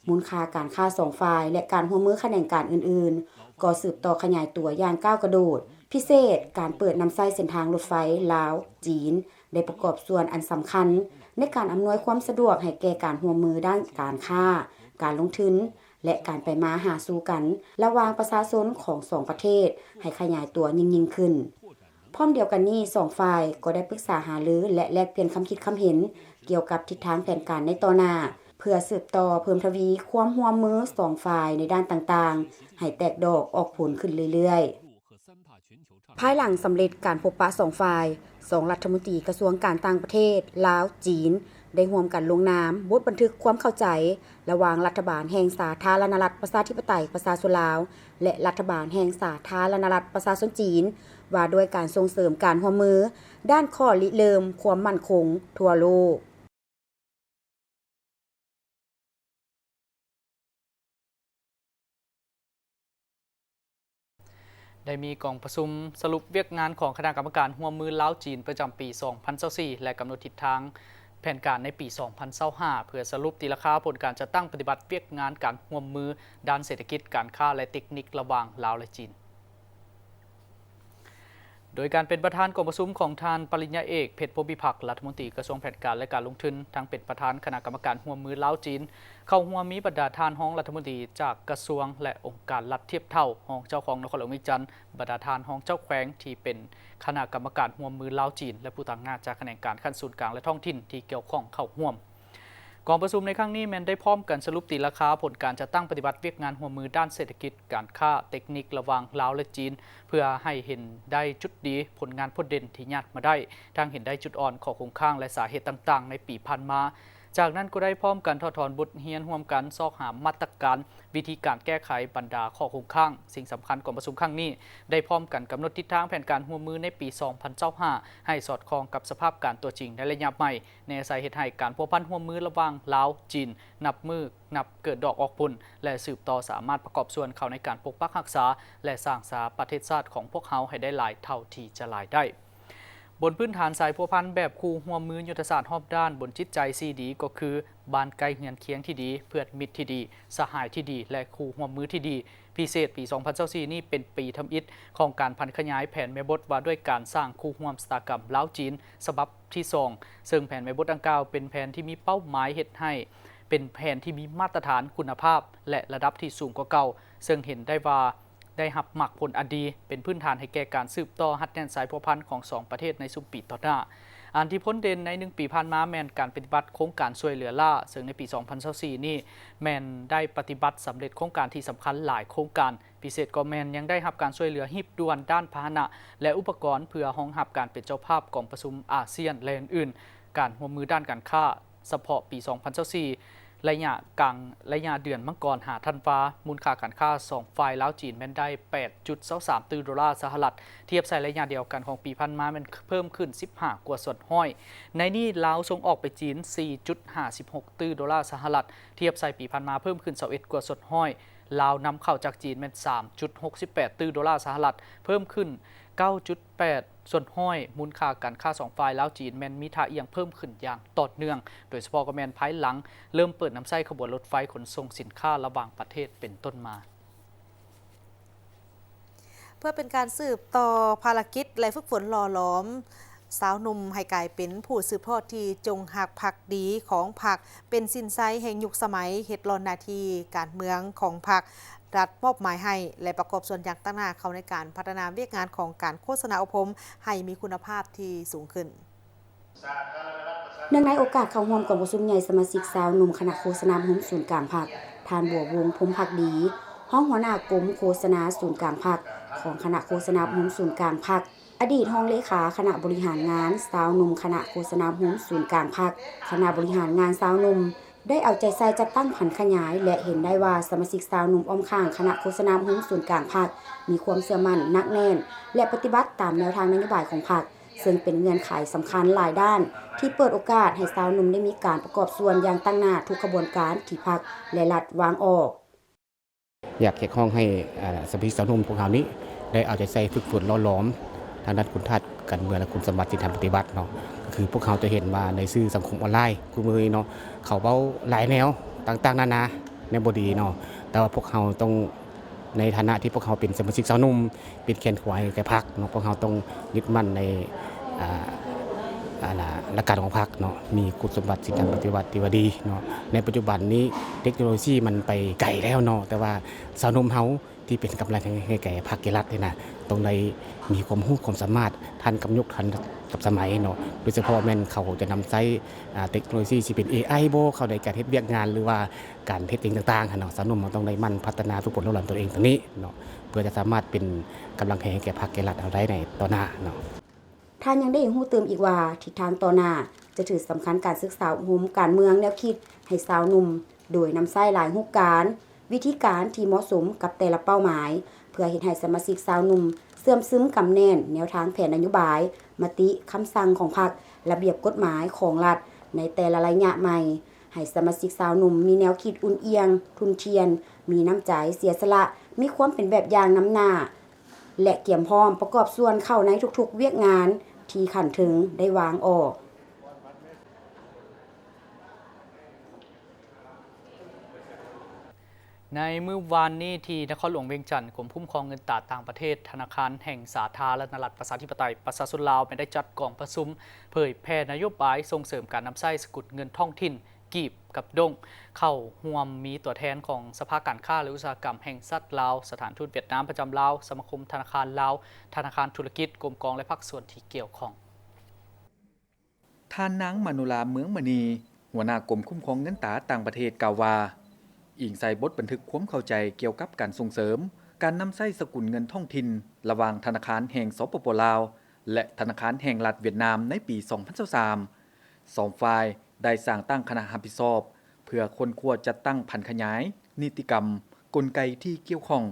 ມູນຄ່າການຄ້າສອງຝ່າຍ ແລະ ການຮ່ວມມືຂະແໜງການອື່ນໆ ກໍສືບຕໍ່ຂະຫຍາຍຕົວຢ່າງກ້າວກະໂດດ. ພິເສດ, ການເປີດນຳໃຊ້ເສັ້ນທາງລົດໄຟລາວ-ຈີນ ໄດ້ປະກອບສ່ວນອັນສຳຄັນໃນການອຳນວຍຄວາມສະດວກໃຫ້ແກ່ການຮ່ວມມືດ້ານການຄ້າ, ການລົງທຶນ ແລະ ການໄປມາຫາສູ່ກັນລະຫວ່າງປະຊາຊົນຂອງສອງປະເທດໃຫ້ຂະຫຍາຍຕົວຍິ່ງໆຂຶ້ນ. ພ້ອມດຽວກັນນີ້, ສອງຝ່າຍກໍໄດ້ປຶກສາຫາລື ແລະ ແລກປ່ຽນຄຳຄິດຄຳເຫັນກ່ຽວກັບທິດທາງແຜນການໃນຕໍ່ໜ້າ ເພື່ອສືບຕໍ່ເພີ່ມທະວີຄວາມຮ່ວມມືສອງຝ່າຍໃນດ້ານຕ່າງໆ ໃຫ້ແຕກດອກອອກຜົນຂຶ້ນເລື້ອຍໆ. ພາຍຫຼັງສຳເລັດການພົບປະສອງຝ່າຍ, ສອງລັດຖະມົນຕີກະຊວງການຕ່າງປະເທດລາວ-ຈີນ ໄດ້ຮ່ວມກັນລົງນາມບົດບັນທຶກຄວາມເຂົ້າໃຈ ລະຫວ່າງລັດຖະບານແຫ່ງສາທາລະນະລັດປະຊາທິປະໄຕປະຊາຊົນລາວ ແລະ ລັດຖະບານແຫ່ງສາທາລະນະລັດປະຊາຊົນຈີນ ວ່າດ້ວຍການສົ່ງເສີມການຮ່ວມມືດ້ານຂໍ້ລິເລີ່ມຄວາມໝັ້ນຄົງທົ່ວໂລກ. ໄດ້ມີກອງປະຊຸມສະຫຼຸບວຽກງານຂອງຄະນະກຳມະການຮ່ວມມືລາວ-ຈີນ ປະຈຳປີສອງພັນຊາວສີ່ ແລະ ກຳນົດທິດທາງແຜນການໃນປີສອງພັນຊາວຫ້າ ເພື່ອສະຫຼຸບຕີລາຄາຜົນການຈັດຕັ້ງປະຕິບັດວຽກງານການຮ່ວມມືດ້ານເສດຖະກິດ, ການຄ້າ ແລະ ເຕັກນິກລະຫວ່າງລາວ ແລະ ຈີນ. ໂດຍການເປັນປະທານກອງປະຊຸມຂອງທ່ານ ປະລິນຍາເອກ ເພັດ ພົມພິພັກ ລັດຖະມົນຕີກະຊວງແຜນການ ແລະ ການລົງທຶນ, ທັງເປັນປະທານຄະນະກຳມະການຮ່ວມມືລາວ-ຈີນ. ເຂົ້າຮ່ວມມີບັນດາທ່ານຮອງລັດຖະມົນຕີຈາກກະຊວງ ແລະ ອົງການລັດທຽບເທົ່າ, ຮອງເຈົ້າຄອງນະຄອນຫຼວງວຽງຈັນ, ບັນດາທ່ານຮອງເຈົ້າແຂວງທີ່ເປັນຄະນະກຳມະການຮ່ວມມືລາວ-ຈີນ ແລະ ຜູ້ຕາງໜ້າຈາກຂະແໜງການຂັ້ນສູນກາງ ແລະ ທ້ອງຖິ່ນທີ່ກ່ຽວຂ້ອງເຂົ້າຮ່ວມ. ກອງປະຊຸມໃນຄັ້ງນີ້ແມ່ນໄດ້ພ້ອມກັນສະຫຼຸບຕີລາຄາຜົນການຈັດຕັ້ງປະຕິບັດວຽກງານຮ່ວມມືດ້ານເສດຖະກິດ, ການຄ້າ, ເຕັກນິກລະຫວ່າງລາວ ແລະ ຈີນ ເພື່ອໃຫ້ເຫັນໄດ້ຈຸດດີ, ຜົນງານໂດດເດັ່ນທີ່ຍາດມາໄດ້, ທັງເຫັນໄດ້ຈຸດອ່ອນ, ຂໍ້ຄົງຄ້າງ ແລະ ສາເຫດຕ່າງໆໃນປີຜ່ານມາ. ຈາກນັ້ນກໍໄດ້ພ້ອມກັນຖອດຖອນບົດຮຽນຮ່ວມກັນ, ຊອກຫາມາດຕະການ, ວິທີການແກ້ໄຂບັນດາຂໍ້ຄົງຄ້າງ. ສິ່ງສຳຄັນ, ກອງປະຊຸມຄັ້ງນີ້ໄດ້ພ້ອມກັນກຳນົດທິດທາງແຜນການຮ່ວມມືໃນປີສອງພັນຊາວຫ້າ ໃຫ້ສອດຄ່ອງກັບສະພາບການຕົວຈິງໃນໄລຍະໃໝ່, ແນໃສ່ເຮັດໃຫ້ການພົວພັນຮ່ວມມືລະຫວ່າງລາວ-ຈີນ ນັບມື້ນັບເກີດດອກອອກຜົນ ແລະ ສືບຕໍ່ສາມາດປະກອບສ່ວນເຂົ້າໃນການປົກປັກຮັກສາ ແລະ ສ້າງສາປະເທດຊາດຂອງພວກເຮົາໃຫ້ໄດ້ຫຼາຍເທົ່າທີ່ຈະຫຼາຍໄດ້. ບົນພື້ນຖານສາຍພົວພັນແບບຄູ່ຮ່ວມມືຍຸດທະສາດຮອບດ້ານ, ບົນຈິດໃຈສີ່ດີ ກໍຄື ບ້ານໃກ້ເຮືອນຄຽງທີ່ດີ, ເພື່ອນມິດທີ່ດີ, ສະຫາຍທີ່ດີ ແລະ ຄູ່ຮ່ວມມືທີ່ດີ. ພິເສດ, ປີສອງພັນຊາວສີ່ນີ້ເປັນປີທຳອິດຂອງການຜັນຂະຫຍາຍແຜນແມ່ບົດວ່າດ້ວຍການສ້າງຄູ່ຮ່ວມຊະຕາກຳລາວ-ຈີນ ສະບັບທີສອງ, ເຊິ່ງແຜນແມ່ບົດດັ່ງກ່າວເປັນແຜນທີ່ມີເປົ້າໝາຍເຮັດໃຫ້ເປັນແຜນທີ່ມີມາດຕະຖານຄຸນນະພາບ ແລະ ລະດັບທີ່ສູງກວ່າເກົ່າ, ເຊິ່ງເຫັນໄດ້ວ່າ ໄດ້ຮັບໝາກຜົນອັນດີ, ເປັນພື້ນຖານໃຫ້ແກ່ການສືບຕໍ່ຮັດແໜ້ນສາຍພົວພັນຂອງສອງປະເທດໃນຊຸມປີຕໍ່ໜ້າ. ອັນທີ່ພົ້ນເດັ່ນໃນໜຶ່ງປີຜ່ານມາແມ່ນການປະຕິບັດໂຄງການຊ່ວຍເຫຼືອລ້າ, ເຊິ່ງໃນປີສອງພັນຊາວສີ່ນີ້ແມ່ນໄດ້ປະຕິບັດສຳເລັດໂຄງການທີ່ສຳຄັນຫຼາຍໂຄງການ. ພິເສດກໍແມ່ນຍັງໄດ້ຮັບການຊ່ວຍເຫຼືອຮີບດ່ວນດ້ານພາຫະນະ ແລະ ອຸປະກອນ ເພື່ອຮອງຮັບການເປັນເຈົ້າພາບກອງປະຊຸມອາຊຽນ ແລະ ອື່ນໆ, ການຮ່ວມມືດ້ານການຄ້າ, ສະເພາະປີສອງພັນຊາວສີ່ ໄລຍະກາງ ໄລຍະເດືອນມັງກອນຫາທັນວາ, ມູນຄ່າການຄ້າສອງຝ່າຍລາວ-ຈີນແມ່ນໄດ້ແປດຈຸດຊາວສາມຕື້ໂດລາສະຫະລັດ, ທຽບໃສ່ໄລຍະດຽວກັນຂອງປີຜ່ານມາແມ່ນເພີ່ມຂຶ້ນສິບຫ້າກວ່າສ່ວນຮ້ອຍ. ໃນນີ້ລາວສົ່ງອອກໄປຈີນສີ່ຈຸດຫ້າສິບຫົກຕື້ໂດລາສະຫະລັດ, ທຽບໃສ່ປີຜ່ານມາເພີ່ມຂຶ້ນຊາວເອັດກວ່າສ່ວນຮ້ອຍ. ລາວນຳເຂົ້າຈາກຈີນແມ່ນສາມຈຸດຫົກສິບແປດຕື້ໂດລາສະຫະລັດ, ເພີ່ມຂຶ້ນເກົ້າຈຸດແປດສ່ວນຮ້ອຍ. ມູນຄ່າການຄ້າສອງຝ່າຍລາວ-ຈີນແມ່ນມີທ່າອ່ຽງເພີ່ມຂຶ້ນຢ່າງຕໍ່ເນື່ອງ, ໂດຍສະເພາະກໍແມ່ນພາຍຫຼັງເລີ່ມເປີດນຳໃຊ້ຂະບວນລົດໄຟຂົນສົ່ງສິນຄ້າລະຫວ່າງປະເທດເປັນຕົ້ນມາ. ເພື່ອເປັນການສືບຕໍ່ພາລະກິດ ແລະ ຝຶກຝົນຫຼໍ່ຫຼອມຊາວໜຸ່ມໃຫ້ກາຍເປັນຜູ້ສືບທອດທີ່ຈົງຮັກພັກດີຂອງພັກ, ເປັນສິນໄຊແຫ່ງຍຸກສະໄໝ, ເຮັດລ້ອນໜ້າທີ່ການເມືອງຂອງພັກ ລັດມອບໝາຍໃຫ້ ແລະ ປະກອບສ່ວນຢ່າງຕັ້ງໜ້າເຂົ້າໃນການພັດທະນາວຽກງານຂອງການໂຄສະນາອົບຮົມໃຫ້ມີຄຸນນະພາບທີ່ສູງຂຶ້ນ. ເນື່ອງໃນໂອກາດເຂົ້າຮ່ວມກອງປະຊຸມໃຫຍ່ສະມາຊິກຊາວໜຸ່ມຄະນະໂຄສະນາອົບຮົມສູນກາງພັກ, ທ່ານ ບົວວົງ ພົມພັກດີ, ຮອງຫົວໜ້າກົມໂຄສະນາສູນກາງພັກຂອງຄະນະໂຄສະນາອົບຮົມສູນກາງພັກ, ອະດີດຮອງເລຂາຄະນະບໍລິຫານງານຊາວໜຸ່ມຄະນະໂຄສະນາອົບຮົມສູນກາງພັກ, ຄະນະບໍລິຫານງານຊາວໜຸ່ມ ໄດ້ເອົາໃຈໃສ່ຈັດຕັ້ງຜັນຂະຫຍາຍ ແລະ ເຫັນໄດ້ວ່າສະມາຊິກຊາວໜຸ່ມອ້ອມຂ້າງຄະນະໂຄສະນາໂຮມສູນກາງພັກ ມີຄວາມເຊື່ອໝັ້ນໜັກແໜ້ນ ແລະ ປະຕິບັດຕາມແນວທາງນະໂຍບາຍຂອງພັກ, ເຊິ່ງເປັນເງື່ອນໄຂສຳຄັນຫຼາຍດ້ານ ທີ່ເປີດໂອກາດໃຫ້ຊາວໜຸ່ມໄດ້ມີການປະກອບສ່ວນຢ່າງຕັ້ງໜ້າທຸກຂະບວນການທີ່ພັກ ແລະ ລັດວາງອອກ. ຢາກຮຽກຮ້ອງໃຫ້ ອາ ສະມາຊິກຊາວໜຸ່ມພວກເຮົານີ້ ໄດ້ເອົາໃຈໃສ່ຝຶກຝົນຫຼໍ່ຫຼອມທາງດ້ານຄຸນທາດການເມືອງ ແລະ ຄຸນສົມບັດສິນທຳປະຕິວັດເນາະ. ກໍຄືພວກເຮົາຈະເຫັນວ່າໃນສື່ສັງຄົມອອນລາຍຄູ່ມື້ນີ້ເນາະ ເຂົາເວົ້າຫຼາຍແນວຕ່າງໆນານາ ແນວບໍ່ດີເນາະ. ແຕ່ວ່າພວກເຮົາຕ້ອງ ໃນຖານະທີ່ພວກເຮົາເປັນສະມາຊິກຊາວໜຸ່ມ ເປັນແຂນຂວາໃຫ້ແກ່ພັກເນາະ, ພວກເຮົາຕ້ອງຍຶດໝັ້ນໃນ ອາ ອາ ຫຼັກການຂອງພັກເນາະ, ມີຄຸນສົມບັດສິນທຳປະຕິວັດທີ່ວ່າດີເນາະ. ໃນປັດຈຸບັນນີ້ເຕັກໂນໂລຊີມັນໄປໄກແລ້ວເນາະ, ແຕ່ວ່າຊາວໜຸ່ມເຮົາທີ່ເປັນກຳລັງແຮງໃຫ້ແກ່ພັກແກ່ລັດນີ້ນະ ຕ້ອງໄດ້ມີຄວາມຮູ້ຄວາມສາມາດທັນກັບຍຸກທັນກັບສະໄໝເນາະ, ໂດຍສະເພາະແມ່ນເຂົາຈະນຳໃຊ້ ອາ ເຕັກໂນໂລຊີ ຊິເປັນເອໄອບໍ ເຂົ້າໃນການເຮັດວຽກງານ ຫຼືວ່າການເຮັດຫຍັງຕ່າງໆຫັ້ນເນາະ, ຊາວໜຸ່ມເຮົາຕ້ອງໄດ້ໝັ່ນພັດທະນາຝຶກຝົນເຮົາຫຼັງຕົນເອງຕົງນີ້ເນາະ ເພື່ອຈະສາມາດເປັນກຳລັງແຮງໃຫ້ແກ່ພັກແກ່ລັດເຮົາໄດ້ໃນຕໍ່ໜ້າເນາະ. ທ່ານຍັງໄດ້ຮູ້ຕື່ມອີກວ່າ ທິດທາງຕໍ່ໜ້າຈະຖືສຳຄັນການສຶກສາອົບຮົມການເມືອງແນວຄິດໃຫ້ຊາວໜຸ່ມ ໂດຍນຳໃຊ້ຫຼາຍຮູບການ, ວິທີການທີ່ເໝາະສົມກັບແຕ່ລະເປົ້າໝາຍ ເພື່ອເຮັດໃຫ້ສະມາຊິກຊາວໜຸ່ມເຊື່ອມຊຶມກຳແໜ້ນແນວທາງແຜນນະໂຍບາຍ, ມະຕິ, ຄຳສັ່ງຂອງພັກ, ລະບຽບກົດໝາຍຂອງລັດໃນແຕ່ລະໄລຍະໃໝ່, ໃຫ້ສະມາຊິກຊາວໜຸ່ມມີແນວຄິດອຸ່ນອຽງ, ທຸ່ນທ່ຽນ, ມີນ້ຳໃຈເສຍສະຫຼະ, ມີຄວາມເປັນແບບຢ່າງນຳໜ້າ ແລະ ກຽມພ້ອມປະກອບສ່ວນເຂົ້າໃນທຸກໆວຽກງານທີ່ຂັ້ນເທິງໄດ້ວາງອອກ. ໃນມື້ວານນີ້ ທີ່ນະຄອນຫຼວງວຽງຈັນ, ກົມຄຸ້ມຄອງເງິນຕາຕ່າງປະເທດ, ທະນາຄານແຫ່ງສາທາລະນະລັດ ປະຊາທິປະໄຕ ປະຊາຊົນລາວ ແມ່ນໄດ້ຈັດກອງປະຊຸມເຜີຍແຜ່ນະໂຍບາຍສົ່ງເສີມການນຳໃຊ້ສະກຸນເງິນທ້ອງຖິ່ນ ກີບກັບດົ້ງ ເຂົ້າຮ່ວມມີຕົວແທນຂອງສະພາການຄ້າ ແລະ ອຸດສາຫະກຳແຫ່ງຊາດລາວ, ສະຖານທູດຫວຽດນາມປະຈຳລາວ, ສະມາຄົມທະນາຄານລາວ, ທະນາຄານທຸລະກິດ, ກົມກອງ ແລະ ພາກສ່ວນທີ່ກ່ຽວຂ້ອງ. ທ່ານນາງ ມະໂນລາ ເມືອງມະນີ, ຫົວໜ້າກົມຄຸ້ມຄອງເງິນຕາຕ່າງປະເທດ ກ່າວວ່າ, ອີງໃສ່ບົດບັນທຶກຄວາມເຂົ້າໃຈກ່ຽວກັບການສົ່ງເສີມການນຳໃຊ້ສະກຸນເງິນທ້ອງຖິ່ນ ລະຫວ່າງທະນາຄານແຫ່ງ ສປປ ລາວ ແລະ ທະນາຄານແຫ່ງລັດຫວຽດນາມ ໃນປີສອງພັນຊາວສາມ ສອງຝ່າຍໄດ້ສ້າງຕັ້ງຄະນະຮັບຜິດຊອບ ເພື່ອຄົ້ນຄວ້າຈັດຕັ້ງຜັນຂະຫຍາຍນິຕິກຳ, ກົນໄກທີ່ກ່ຽວຂ້ອງ.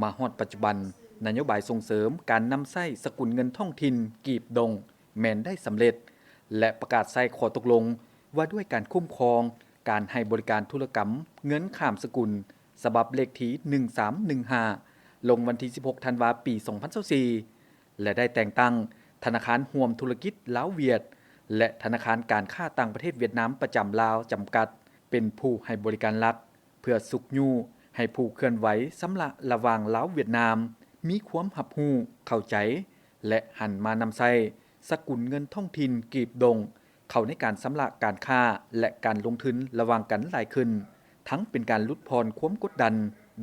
ມາຮອດປັດຈຸບັນ, ນະໂຍບາຍສົ່ງເສີມການນຳໃຊ້ສະກຸນເງິນທ້ອງຖິ່ນ ກີບດົ້ງ ແມ່ນໄດ້ສຳເລັດ ແລະ ປະກາດໃຊ້ຂໍ້ຕົກລົງວ່າດ້ວຍການຄຸ້ມຄອງການໃຫ້ບໍລິການທຸລະກຳເງິນຂ້າມສະກຸນ ສະບັບເລກທີໜຶ່ງສາມໜຶ່ງຫ້າ ລົງວັນທີສິບຫົກ ທັນວາ ປີສອງພັນຊາວສີ່ ແລະ ໄດ້ແຕ່ງຕັ້ງທະນາຄານຮ່ວມທຸລະກິດລາວ-ຫວຽດ ແລະ ທະນາຄານການຄ້າຕ່າງປະເທດຫວຽດນາມປະຈຳລາວຈຳກັດ ເປັນຜູ້ໃຫ້ບໍລິການຫຼັກ ເພື່ອຊຸກຍູ້ໃຫ້ຜູ້ເຄື່ອນໄຫວຊຳລະລະຫວ່າງລາວ-ຫວຽດນາມ ມີຄວາມຮັບຮູ້ເຂົ້າໃຈ ແລະ ຫັນມານຳໃຊ້ສະກຸນເງິນທ້ອງຖິ່ນກີບດົ້ງ ເຂົ້າໃນການຊຳລະການຄ້າ ແລະ ການລົງທຶນລະຫວ່າງກັນຫຼາຍຂຶ້ນ, ທັງເປັນການຫຼຸດຜ່ອນຄວາມກົດດັນ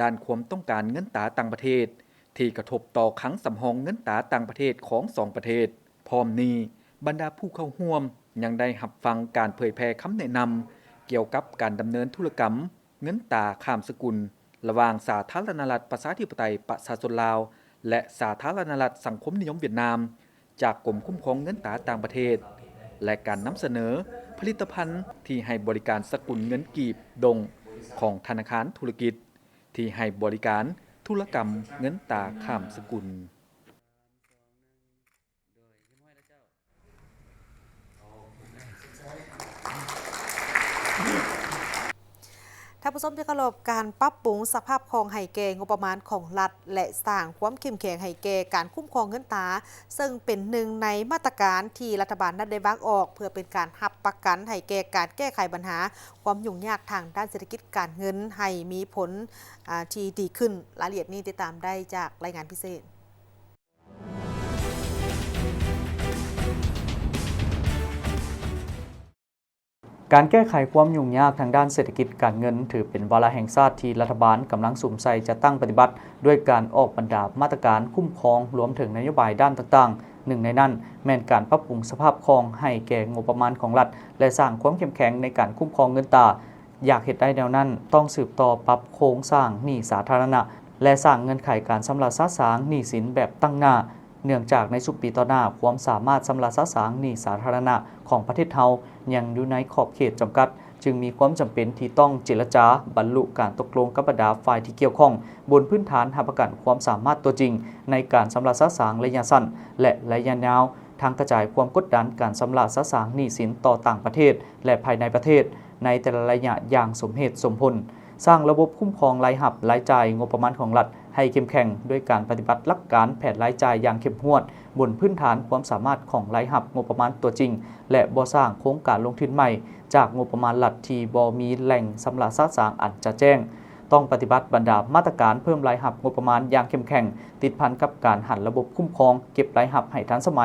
ດ້ານຄວາມຕ້ອງການເງິນຕາຕ່າງປະເທດ ທີ່ກະທົບຕໍ່ຄັງສຳຮອງເງິນຕາຕ່າງປະເທດຂອງສອງປະເທດ. ພ້ອມນີ້, ບັນດາຜູ້ເຂົ້າຮ່ວມຍັງໄດ້ຮັບຟັງການເຜີຍແຜ່ຄຳແນະນຳກ່ຽວກັບການດຳເນີນທຸລະກຳເງິນຕາຂ້າມສະກຸນ ລະຫວ່າງສາທາລະນະລັດ ປະຊາທິປະໄຕ ປະຊາຊົນລາວ ແລະ ສາທາລະນະລັດ ສັງຄົມນິຍົມຫວຽດນາມ ຈາກກົມຄຸ້ມຄອງເງິນຕາຕ່າງປະເທດ ແລະ ການນຳສະເໜີຜະລິດຕະພັນທີ່ໃຫ້ບໍລິການສະກຸນເງິນກີບດົ້ງຂອງທະນາຄານທຸລະກິດ ທີ່ໃຫ້ບໍລິການທຸລະກຳເງິນຕາຂ້າມສະກຸນ. ທ່ານຜູ້ຊົມທີ່ເຄົາລົບ, ການປັບປຸງສະພາບຄ່ອງໃຫ້ແກ່ງົບປະມານຂອງລັດ ແລະ ສ້າງຄວາມເຂັ້ມແຂງໃຫ້ແກ່ການຄຸ້ມຄອງເງິນຕາ, ເຊິ່ງເປັນໜຶ່ງໃນມາດຕະການທີ່ລັດຖະບານນັ້ນໄດ້ວາງອອກ ເພື່ອເປັນການຮັບປະກັນໃຫ້ແກ່ການແກ້ໄຂບັນຫາຄວາມຫຍຸ້ງຍາກທາງດ້ານເສດຖະກິດການເງິນໃຫ້ມີຜົນ, ອາ, ທີ່ດີຂຶ້ນ. ລາຍລະອຽດນີ້ຕິດຕາມໄດ້ຈາກລາຍງານພິເສດ. ການແກ້ໄຂຄວາມຫຍຸ້ງຍາກທາງດ້ານເສດຖະກິດການເງິນ ຖືເປັນວາລະແຫ່ງຊາດທີ່ລັດຖະບານກຳລັງສຸມໃສ່ຈັດຕັ້ງປະຕິບັດ ດ້ວຍການອອກບັນດາມາດຕະການຄຸ້ມຄອງ, ລວມເຖິງນະໂຍບາຍດ້ານຕ່າງໆ. ໜຶ່ງໃນນັ້ນແມ່ນການປັບປຸງສະພາບຄ່ອງໃຫ້ແກ່ງົບປະມານຂອງລັດ ແລະ ສ້າງຄວາມເຂັ້ມແຂງໃນການຄຸ້ມຄອງເງິນຕາ. ຢາກເຮັດໄດ້ແນວນັ້ນ, ຕ້ອງສືບຕໍ່ປັບໂຄງສ້າງໜີ້ສາທາລະນະ ແລະ ສ້າງເງື່ອນໄຂການຊຳລະສະສາງໜີ້ສິນແບບຕັ້ງໜ້າ. ເນື່ອງຈາກໃນຊຸມປີຕໍ່ໜ້າ, ຄວາມສາມາດຊຳລະສະສາງໜີ້ສາທາລະນະຂອງປະເທດເຮົາຍັງຢູ່ໃນຂອບເຂດຈຳກັດ, ຈຶ່ງມີຄວາມຈຳເປັນທີ່ຕ້ອງເຈລະຈາບັນລຸການຕົກລົງກັບບັນດາຝ່າຍທີ່ກ່ຽວຂ້ອງ ບົນພື້ນຖານຮັບປະກັນຄວາມສາມາດຕົວຈິງໃນການຊຳລະສະສາງໄລຍະສັ້ນ ແລະ ໄລຍະຍາວ, ທັງກະຈາຍຄວາມກົດດັນການຊຳລະສະສາງໜີ້ສິນຕໍ່ຕ່າງປະເທດ ແລະ ພາຍໃນປະເທດ ໃນແຕ່ລະໄລຍະຢ່າງສົມເຫດສົມຜົນ, ສ້າງລະບົບຄຸ້ມຄອງລາຍຮັບ, ລາຍຈ່າຍ, ງົບປະມານຂອງລັດໃຫ້ເຂັ້ມແຂງ ດ້ວຍການປະຕິບັດຫຼັກການແຜນລາຍຈ່າຍຢ່າງເຂັ້ມງວດ ບົນພື້ນຖານຄວາມສາມາດຂອງລາຍຮັບງົບປະມານຕົວຈິງ ແລະ ບໍ່ສ້າງໂຄງການລົງທຶນໃໝ່ຈາກງົບປະມານລັດທີ່ບໍ່ມີແຫຼ່ງຊຳລະສະສາງອັນຈະແຈ້ງ. ຕ້ອງປະຕິບັດບັນດາມາດຕະການເພີ່ມລາຍຮັບງົບປະມານຢ່າງເຂັ້ມແຂງ, ຕິດພັນກັບການຫັນລະບົບຄຸ້ມຄອງເກັບລາຍຮັບໃຫ້ທັນສະໄໝ,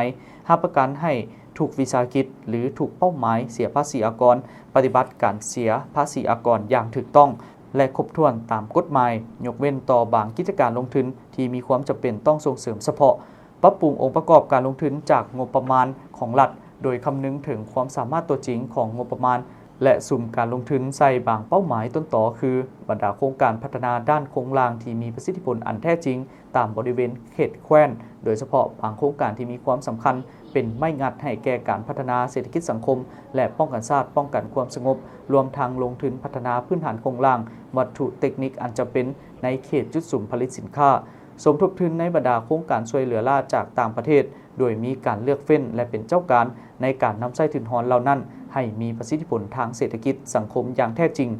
ຮັບປະກັນໃຫ້ທຸກວິສາຫະກິດ ຫຼື ທຸກເປົ້າໝາຍເສຍພາສີອາກອນ ປະຕິບັດການເສຍພາສີອາກອນຢ່າງຖືກຕ້ອງ ແລະ ຄົບຖ້ວນຕາມກົດໝາຍ, ຍົກເວັ້ນຕໍ່ບາງກິດຈະການລົງທຶນທີ່ມີຄວາມຈຳເປັນຕ້ອງສົ່ງເສີມສະເພາະ. ປັບປຸງອົງປະກອບການລົງທຶນຈາກງົບປະມານຂອງລັດ, ໂດຍຄຳນຶງເຖິງຄວາມສາມາດຕົວຈິງຂອງງົບປະມານ ແລະ ສຸມການລົງທຶນໃສ່ບາງເປົ້າໝາຍຕົ້ນຕໍ ຄື ບັນດາໂຄງການພັດທະນາດ້ານໂຄງລ່າງທີ່ມີປະສິດທິຜົນອັນແທ້ຈິງຕາມບໍລິເວນເຂດແຂວນ, ໂດຍສະເພາະບາງໂຄງການທີ່ມີຄວາມສຳຄັນ ເປັນໄມ້ງັດໃຫ້ແກ່ການພັດທະນາເສດຖະກິດສັງຄົມ ແລະ ປ້ອງກັນຊາດ, ປ້ອງກັນຄວາມສະຫງົບ, ລວມທັງລົງທຶນພັດທະນາພື້ນຖານໂຄງລ່າງ, ວັດຖຸເຕັກນິກອັນຈຳເປັນໃນເຂດຈຸດສຸມຜະລິດສິນຄ້າ, ສົມທົບທຶນໃນບັນດາໂຄງການຊ່ວຍເຫຼືອລ້າຈາກຕ່າງປະເທດ, ໂດຍມີການເລືອກເຟ້ນ ແລະ ເປັນເຈົ້າການໃນການນຳໃຊ້ທຶນຮອນເຫຼົ່ານັ້ນໃຫ້ມີປະສິດທິຜົນທາງເສດຖະກິດສັງຄົມຢ່າງແທ້ຈິງ,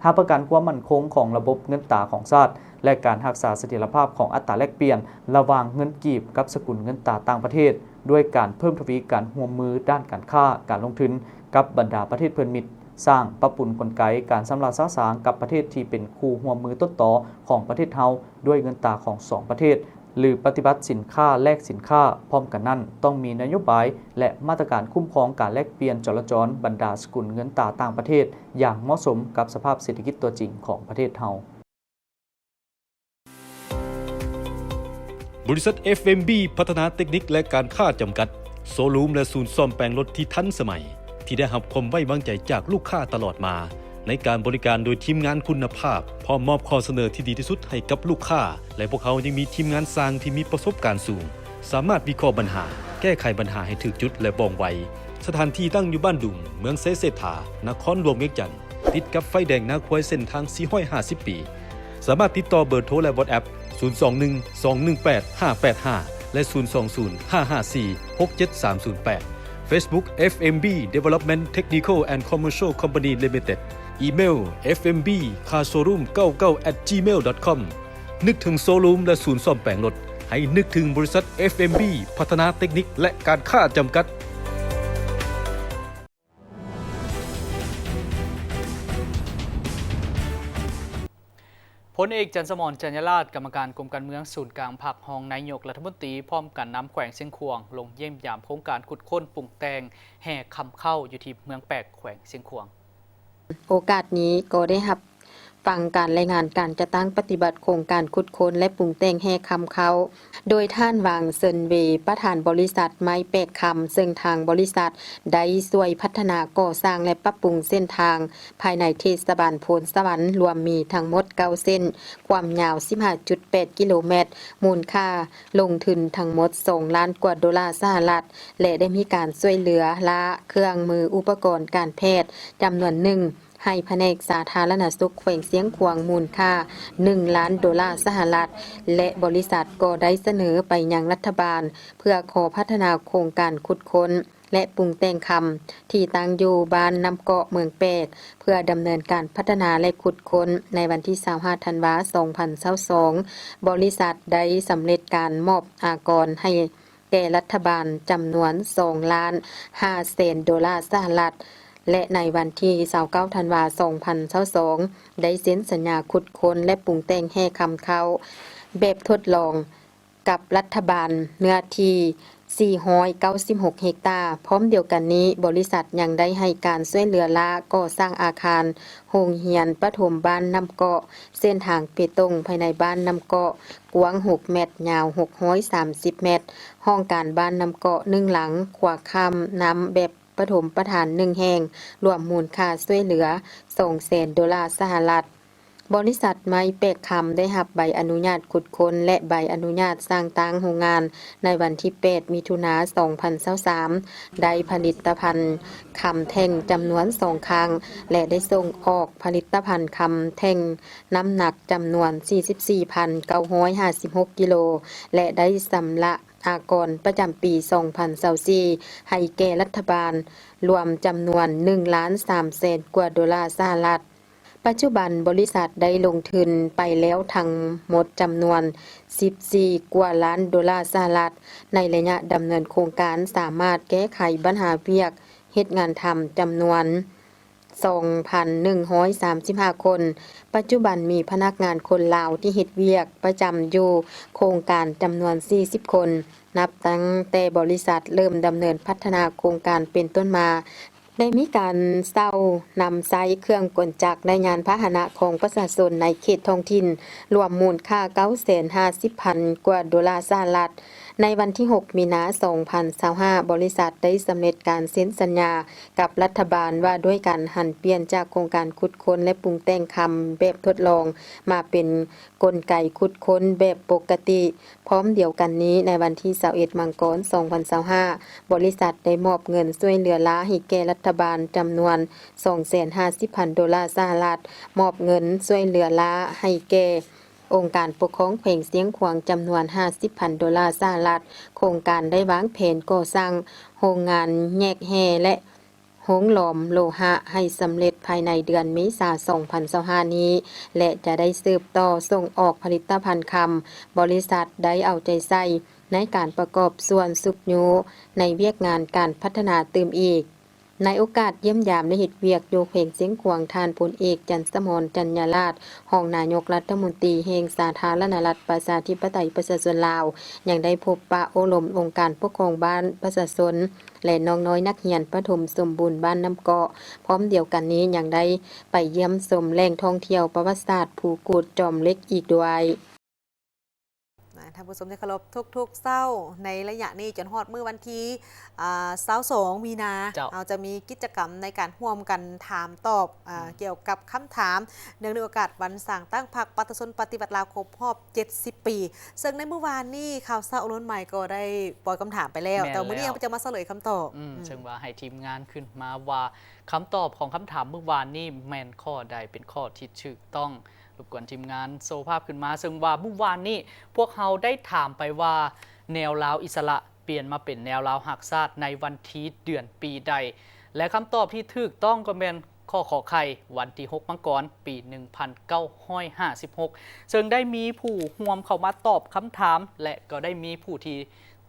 ຮັບປະກັນຄວາມໝັ້ນຄົງຂອງລະບົບເງິນຕາຂອງຊາດ ແລະ ການຮັກສາສະຖຽນລະພາບຂອງອັດຕາແລກປ່ຽນລະຫວ່າງເງິນກີບກັບສະກຸນເງິນຕາຕ່າງປະເທດ ດ້ວຍການເພີ່ມທະວີການຮ່ວມມືດ້ານການຄ້າ, ການລົງທຶນກັບບັນດາປະເທດເພື່ອນມິດ, ສ້າງປັບປຸງກົນໄກການຊຳລະສະສາງກັບປະເທດທີ່ເປັນຄູ່ຮ່ວມມືຕົ້ນຕໍຂອງປະເທດເຮົາ ດ້ວຍເງິນຕາຂອງສອງປະເທດ ຫຼື ປະຕິບັດສິນຄ້າແລກສິນຄ້າ. ພ້ອມກັນນັ້ນ, ຕ້ອງມີນະໂຍບາຍ ແລະ ມາດຕະການຄຸ້ມຄອງການແລກປ່ຽນຈໍລະຈອນບັນດາສະກຸນເງິນຕາຕ່າງປະເທດຢ່າງເໝາະສົມກັບສະພາບເສດຖະກິດຕົວຈິງຂອງປະເທດເຮົາ. ບໍລິສັດ ເອັຟເອັມບີ ພັດທະນາເຕັກນິກ ແລະ ການຄ້າຈຳກັດ, ໂຊຣູມ ແລະ ສູນສ້ອມແປງລົດທີ່ທັນສະໄໝ, ທີ່ໄດ້ຮັບຄວາມໄວ້ວາງໃຈຈາກລູກຄ້າຕະຫຼອດມາ ໃນການບໍລິການໂດຍທີມງານຄຸນນະພາບ, ພ້ອມມອບຂໍ້ສະເໜີທີ່ດີທີ່ສຸດໃຫ້ກັບລູກຄ້າ ແລະ ພວກເຮົາຍັງມີທີມງານຊ່າງທີ່ມີປະສົບການສູງ, ສາມາດວິເຄາະບັນຫາ, ແກ້ໄຂບັນຫາໃຫ້ຖືກຈຸດ ແລະ ວ່ອງໄວ. ສະຖານທີ່ຕັ້ງຢູ່ບ້ານດຸງ, ເມືອງໄຊເສດຖາ, ນະຄອນຫຼວງວຽງຈັນ, ຕິດກັບໄຟແດງນາຄວາຍເສັ້ນທາງສີ່ຮ້ອຍຫ້າສິບປີ. ສາມາດຕິດຕໍ່ເບີໂທ ແລະ WhatsApp ສູນສອງໜຶ່ງ ສອງໜຶ່ງແປດ ຫ້າແປດຫ້າ ແລະ ສູນສອງສູນ ຫ້າຫ້າສີ່ ຫົກເຈັດສາມສູນແປດ. Facebook ເອັຟເອັມບີ Development Technical and Commercial Company Limited. ອີເມວ ເອັຟເອັມບີ Car Showroom ເກົ້າເກົ້າ at gmail dot com. ນຶກເຖິງໂຊຣູມ ແລະ ສູນສ້ອມແປງລົດ, ໃຫ້ນຶກເຖິງບໍລິສັດ ເອັຟເອັມບີ ພັດທະນາເຕັກນິກ ແລະ ການຄ້າຈຳກັດ. ພົນເອກ ຈັນສະໝອນ ຈັນຍາລາດ ກຳມະການກົມການເມືອງສູນກາງພັກ, ຮອງນາຍົກລັດຖະມົນຕີ ພ້ອມການນຳແຂວງຊຽງຂວາງ ລົງຢ້ຽມຢາມໂຄງການຂຸດຄົ້ນປຸງແຕ່ງແຮ່ຄຳເຄົ້າ ຢູ່ທີ່ເມືອງແປກ ແຂວງຊຽງຂວາງ. ໂອກາດນີ້ກໍໄດ້ຮັບຟັງການລາຍງານການຈັດຕັ້ງປະຕິບັດໂຄງການຂຸດຄົ້ນ ແລະ ປຸງແຕ່ງແຮ່ຄຳເຄົ້າ ໂດຍທ່ານ ຫວ່າງ ເຊີນເວ ປະທານບໍລິສັດໄມ້ແປກຄຳ, ເຊິ່ງທາງບໍລິສັດໄດ້ຊ່ວຍພັດທະນາກໍ່ສ້າງ ແລະ ປັບປຸງເສັ້ນທາງພາຍໃນເທດສະບານໂພນສະຫວັນ, ລວມມີທັງໝົດເກົ້າເສັ້ນ, ຄວາມຍາວສິບຫ້າຈຸດແປດກິໂລແມັດ, ມູນຄ່າລົງທຶນທັງໝົດສອງລ້ານກວ່າໂດລາສະຫະລັດ ແລະ ໄດ້ມີການຊ່ວຍເຫຼືອລ້າເຄື່ອງມືອຸປະກອນການແພດຈຳນວນໜຶ່ງ ໃຫ້ພະແນກສາທາລະນະສຸກແຂວງຊຽງຂວາງ ມູນຄ່າໜຶ່ງລ້ານໂດລາສະຫະລັດ ແລະ ບໍລິສັດກໍໄດ້ສະເໜີໄປຍັງລັດຖະບານ ເພື່ອຂໍພັດທະນາໂຄງການຂຸດຄົ້ນ ແລະ ປຸງແຕ່ງຄຳ ທີ່ຕັ້ງຢູ່ບ້ານນ້ຳເກາະ ເມືອງແປກ ເພື່ອດຳເນີນການພັດທະນາ ແລະ ຂຸດຄົ້ນ. ໃນວັນທີຊາວຫ້າ ທັນວາ ສອງພັນຊາວສອງ ບໍລິສັດໄດ້ສຳເລັດການມອບອາກອນໃຫ້ ແກ່ລັດຖະບານຈຳນວນສອງລ້ານຫ້າແສນໂດລາສະຫະລັດ ແລະ ໃນວັນທີຊາວເກົ້າ ທັນວາ ສອງພັນຊາວສອງ ໄດ້ເຊັນສັນຍາຂຸດຄົ້ນ ແລະ ປຸງແຕ່ງແຮ່ຄຳເຄົ້າແບບທົດລອງກັບລັດຖະບານ ເນື້ອທີ່ສີ່ຮ້ອຍເກົ້າສິບຫົກເຮັກຕາ. ພ້ອມດຽວກັນນີ້, ບໍລິສັດຍັງໄດ້ໃຫ້ການຊ່ວຍເຫຼືອລ້າກໍ່ສ້າງອາຄານໂຮງຮຽນປະຖົມບ້ານນ້ຳເກາະ, ເສັ້ນທາງເປຕົງພາຍໃນບ້ານນ້ຳເກາະ ກວ້າງຫົກແມັດ, ຍາວຫົກຮ້ອຍສາມສິບແມັດ, ຫ້ອງການບ້ານນ້ຳເກາະໜຶ່ງຫຼັງ, ຂົວຂ້າມນ້ຳແບບປະຖົມປະຖານໜຶ່ງແຫ່ງ, ລວມມູນຄ່າຊ່ວຍເຫຼືອສອງແສນໂດລາສະຫະລັດ. ບໍລິສັດໄມ້ແປກຄຳ ໄດ້ຮັບໃບອະນຸຍາດຂຸດຄົ້ນ ແລະ ໃບອະນຸຍາດສ້າງຕັ້ງໂຮງງານ ໃນວັນທີແປດ ມິຖຸນາ ສອງພັນຊາວສາມ ໄດ້ຜະລິດຕະພັນຄຳແທ່ງຈຳນວນສອງຄັ້ງ ແລະ ໄດ້ສົ່ງອອກຜະລິດຕະພັນຄຳແທ່ງນ້ຳໜັກຈຳນວນສີ່ສິບສີ່ພັນເກົ້າຮ້ອຍຫ້າສິບຫົກກິໂລ ແລະ ໄດ້ຊຳລະອາກອນປະຈຳປີສອງພັນຊາວສີ່ ໃຫ້ແກ່ລັດຖະບານ ລວມຈຳນວນໜຶ່ງລ້ານສາມແສນກວ່າໂດລາສະຫະລັດ. ປັດຈຸບັນບໍລິສັດໄດ້ລົງທຶນໄປແລ້ວທັງໝົດຈຳນວນສິບສີ່ກວ່າລ້ານໂດລາສະຫະລັດ. ໃນໄລຍະດຳເນີນໂຄງການ ສາມາດແກ້ໄຂບັນຫາວຽກເຮັດງານທຳຈຳນວນສອງພັນໜຶ່ງຮ້ອຍສາມສິບຫ້າຄົນ. ປັດຈຸບັນມີພະນັກງານຄົນລາວທີ່ເຮັດວຽກປະຈຳຢູ່ໂຄງການຈຳນວນສີ່ສິບຄົນ. ນັບຕັ້ງແຕ່ບໍລິສັດເລີ່ມດຳເນີນພັດທະນາໂຄງການເປັນຕົ້ນມາ, ໄດ້ມີການເຊົ່ານຳໃຊ້ເຄື່ອງກົນຈັກ ແລະ ຍານພາຫະນະຂອງປະຊາຊົນໃນເຂດທ້ອງຖິ່ນ ລວມມູນຄ່າເກົ້າແສນຫ້າສິບພັນກວ່າໂດລາສະຫະລັດ. ໃນວັນທີຫົກ ມີນາ ສອງພັນຊາວຫ້າ ບໍລິສັດໄດ້ສຳເລັດການເຊັນສັນຍາກັບລັດຖະບານ ວ່າດ້ວຍການຫັນປ່ຽນຈາກໂຄງການຂຸດຄົ້ນ ແລະ ປຸງແຕ່ງຄຳແບບທົດລອງ ມາເປັນກົນໄກຂຸດຄົ້ນແບບປົກກະຕິ. ພ້ອມດຽວກັນນີ້, ໃນວັນທີຊາວເອັດ ມັງກອນ ສອງພັນຊາວຫ້າ ບໍລິສັດໄດ້ມອບເງິນຊ່ວຍເຫຼືອລ້າໃຫ້ແກ່ລັດຖະບານຈຳນວນສອງແສນຫ້າສິບພັນໂດລາສະຫະລັດ, ມອບເງິນຊ່ວຍເຫຼືອລ້າໃຫ້ແກ່ອົງການປົກຄອງແຂວງຊຽງຂວາງຈຳນວນຫ້າສິບພັນໂດລາສະຫະລັດ. ໂຄງການໄດ້ວາງແຜນກໍ່ສ້າງໂຮງງານແຍກແຮ່ ແລະ ໂຮງຫຼອມໂລຫະໃຫ້ສຳເລັດພາຍໃນເດືອນເມສາ ສອງພັນຊາວຫ້ານີ້ ແລະ ຈະໄດ້ສືບຕໍ່ສົ່ງອອກຜະລິດຕະພັນຄຳ. ບໍລິສັດໄດ້ເອົາໃຈໃສ່ໃນການປະກອບສ່ວນຊຸກຍູ້ໃນວຽກງານການພັດທະນາຕື່ມອີກ. ໃນໂອກາດຢ້ຽມຢາມ ແລະ ເຮັດວຽກຢູ່ແຂວງຊຽງຂວາງ, ທ່ານພົນເອກ ຈັນສະໝອນ ຈັນຍາລາດ ຮອງນາຍົກລັດຖະມົນຕີແຫ່ງສາທາລະນະລັດ ປະຊາທິປະໄຕ ປະຊາຊົນລາວ ຍັງໄດ້ພົບປະໂອ້ລົມອົງການປົກຄອງບ້ານ, ປະຊາຊົນ ແລະ ນ້ອງນ້ອຍນັກຮຽນປະຖົມສົມບູນບ້ານນ້ຳເກາະ. ພ້ອມດຽວກັນນີ້ຍັງໄດ້ໄປຢ້ຽມຊົມແຫຼ່ງທ່ອງທ່ຽວປະຫວັດສາດພູກູດຈອມເຫຼັກອີກດ້ວຍ. ນະ ທ່ານຜູ້ຊົມທີ່ເຄົາລົບ, ທຸກໆເຊົ້າໃນໄລຍະນີ້ຈົນຮອດມື້ວັນທີ ອ່າ ຊາວສອງ ມີນາ ເຈົ້າ ເຮົາຈະມີກິດຈະກຳໃນການຮ່ວມກັນຖາມຕອບ ອ່າ ອືມ ກ່ຽວກັບຄຳຖາມ ເນື່ອງໃນໂອກາດວັນສ້າງຕັ້ງພັກປະຊາຊົນປະຕິວັດລາວຄົບຮອບເຈັດສິບປີ. ເຊິ່ງໃນມື້ວານນີ້ ຂ່າວເຊົ້າອາລຸນໃໝ່ກໍໄດ້ປ່ອຍຄຳຖາມໄປແລ້ວ, ແມ່ນແລ້ວ ແຕ່ມື້ນີ້ເຮົາຈະມາສະເຫຼີຍຄຳຕອບ. ອືມ ອືມ ເຊິ່ງວ່າໃຫ້ທີມງານຂຶ້ນມາວ່າ ຄຳຕອບຂອງຄຳຖາມມື້ວານນີ້ແມ່ນຂໍ້ໃດເປັນຂໍ້ທີ່ຖືກຕ້ອງ. ລົບກວນທີມງານໂຊພາບຂຶ້ນມາ, ເຊິ່ງວ່າມື້ວານນີ້ພວກເຮົາໄດ້ຖາມໄປວ່າ ແນວລາວອິດສະຫຼະປ່ຽນມາເປັນແນວລາວຮັກຊາດໃນວັນທີເດືອນປີໃດ? ແລະ ຄຳຕອບທີ່ຖືກຕ້ອງກໍແມ່ນ ຂໍ້ ຂໍໄຂ່ ວັນທີຫົກ ມັງກອນ ປີໜຶ່ງພັນເກົ້າຮ້ອຍຫ້າສິບຫົກ ເຊິ່ງໄດ້ມີຜູ້ຮ່ວມເຂົ້າມາຕອບຄຳຖາມ ແລະ ກໍໄດ້ມີຜູ້ທີ່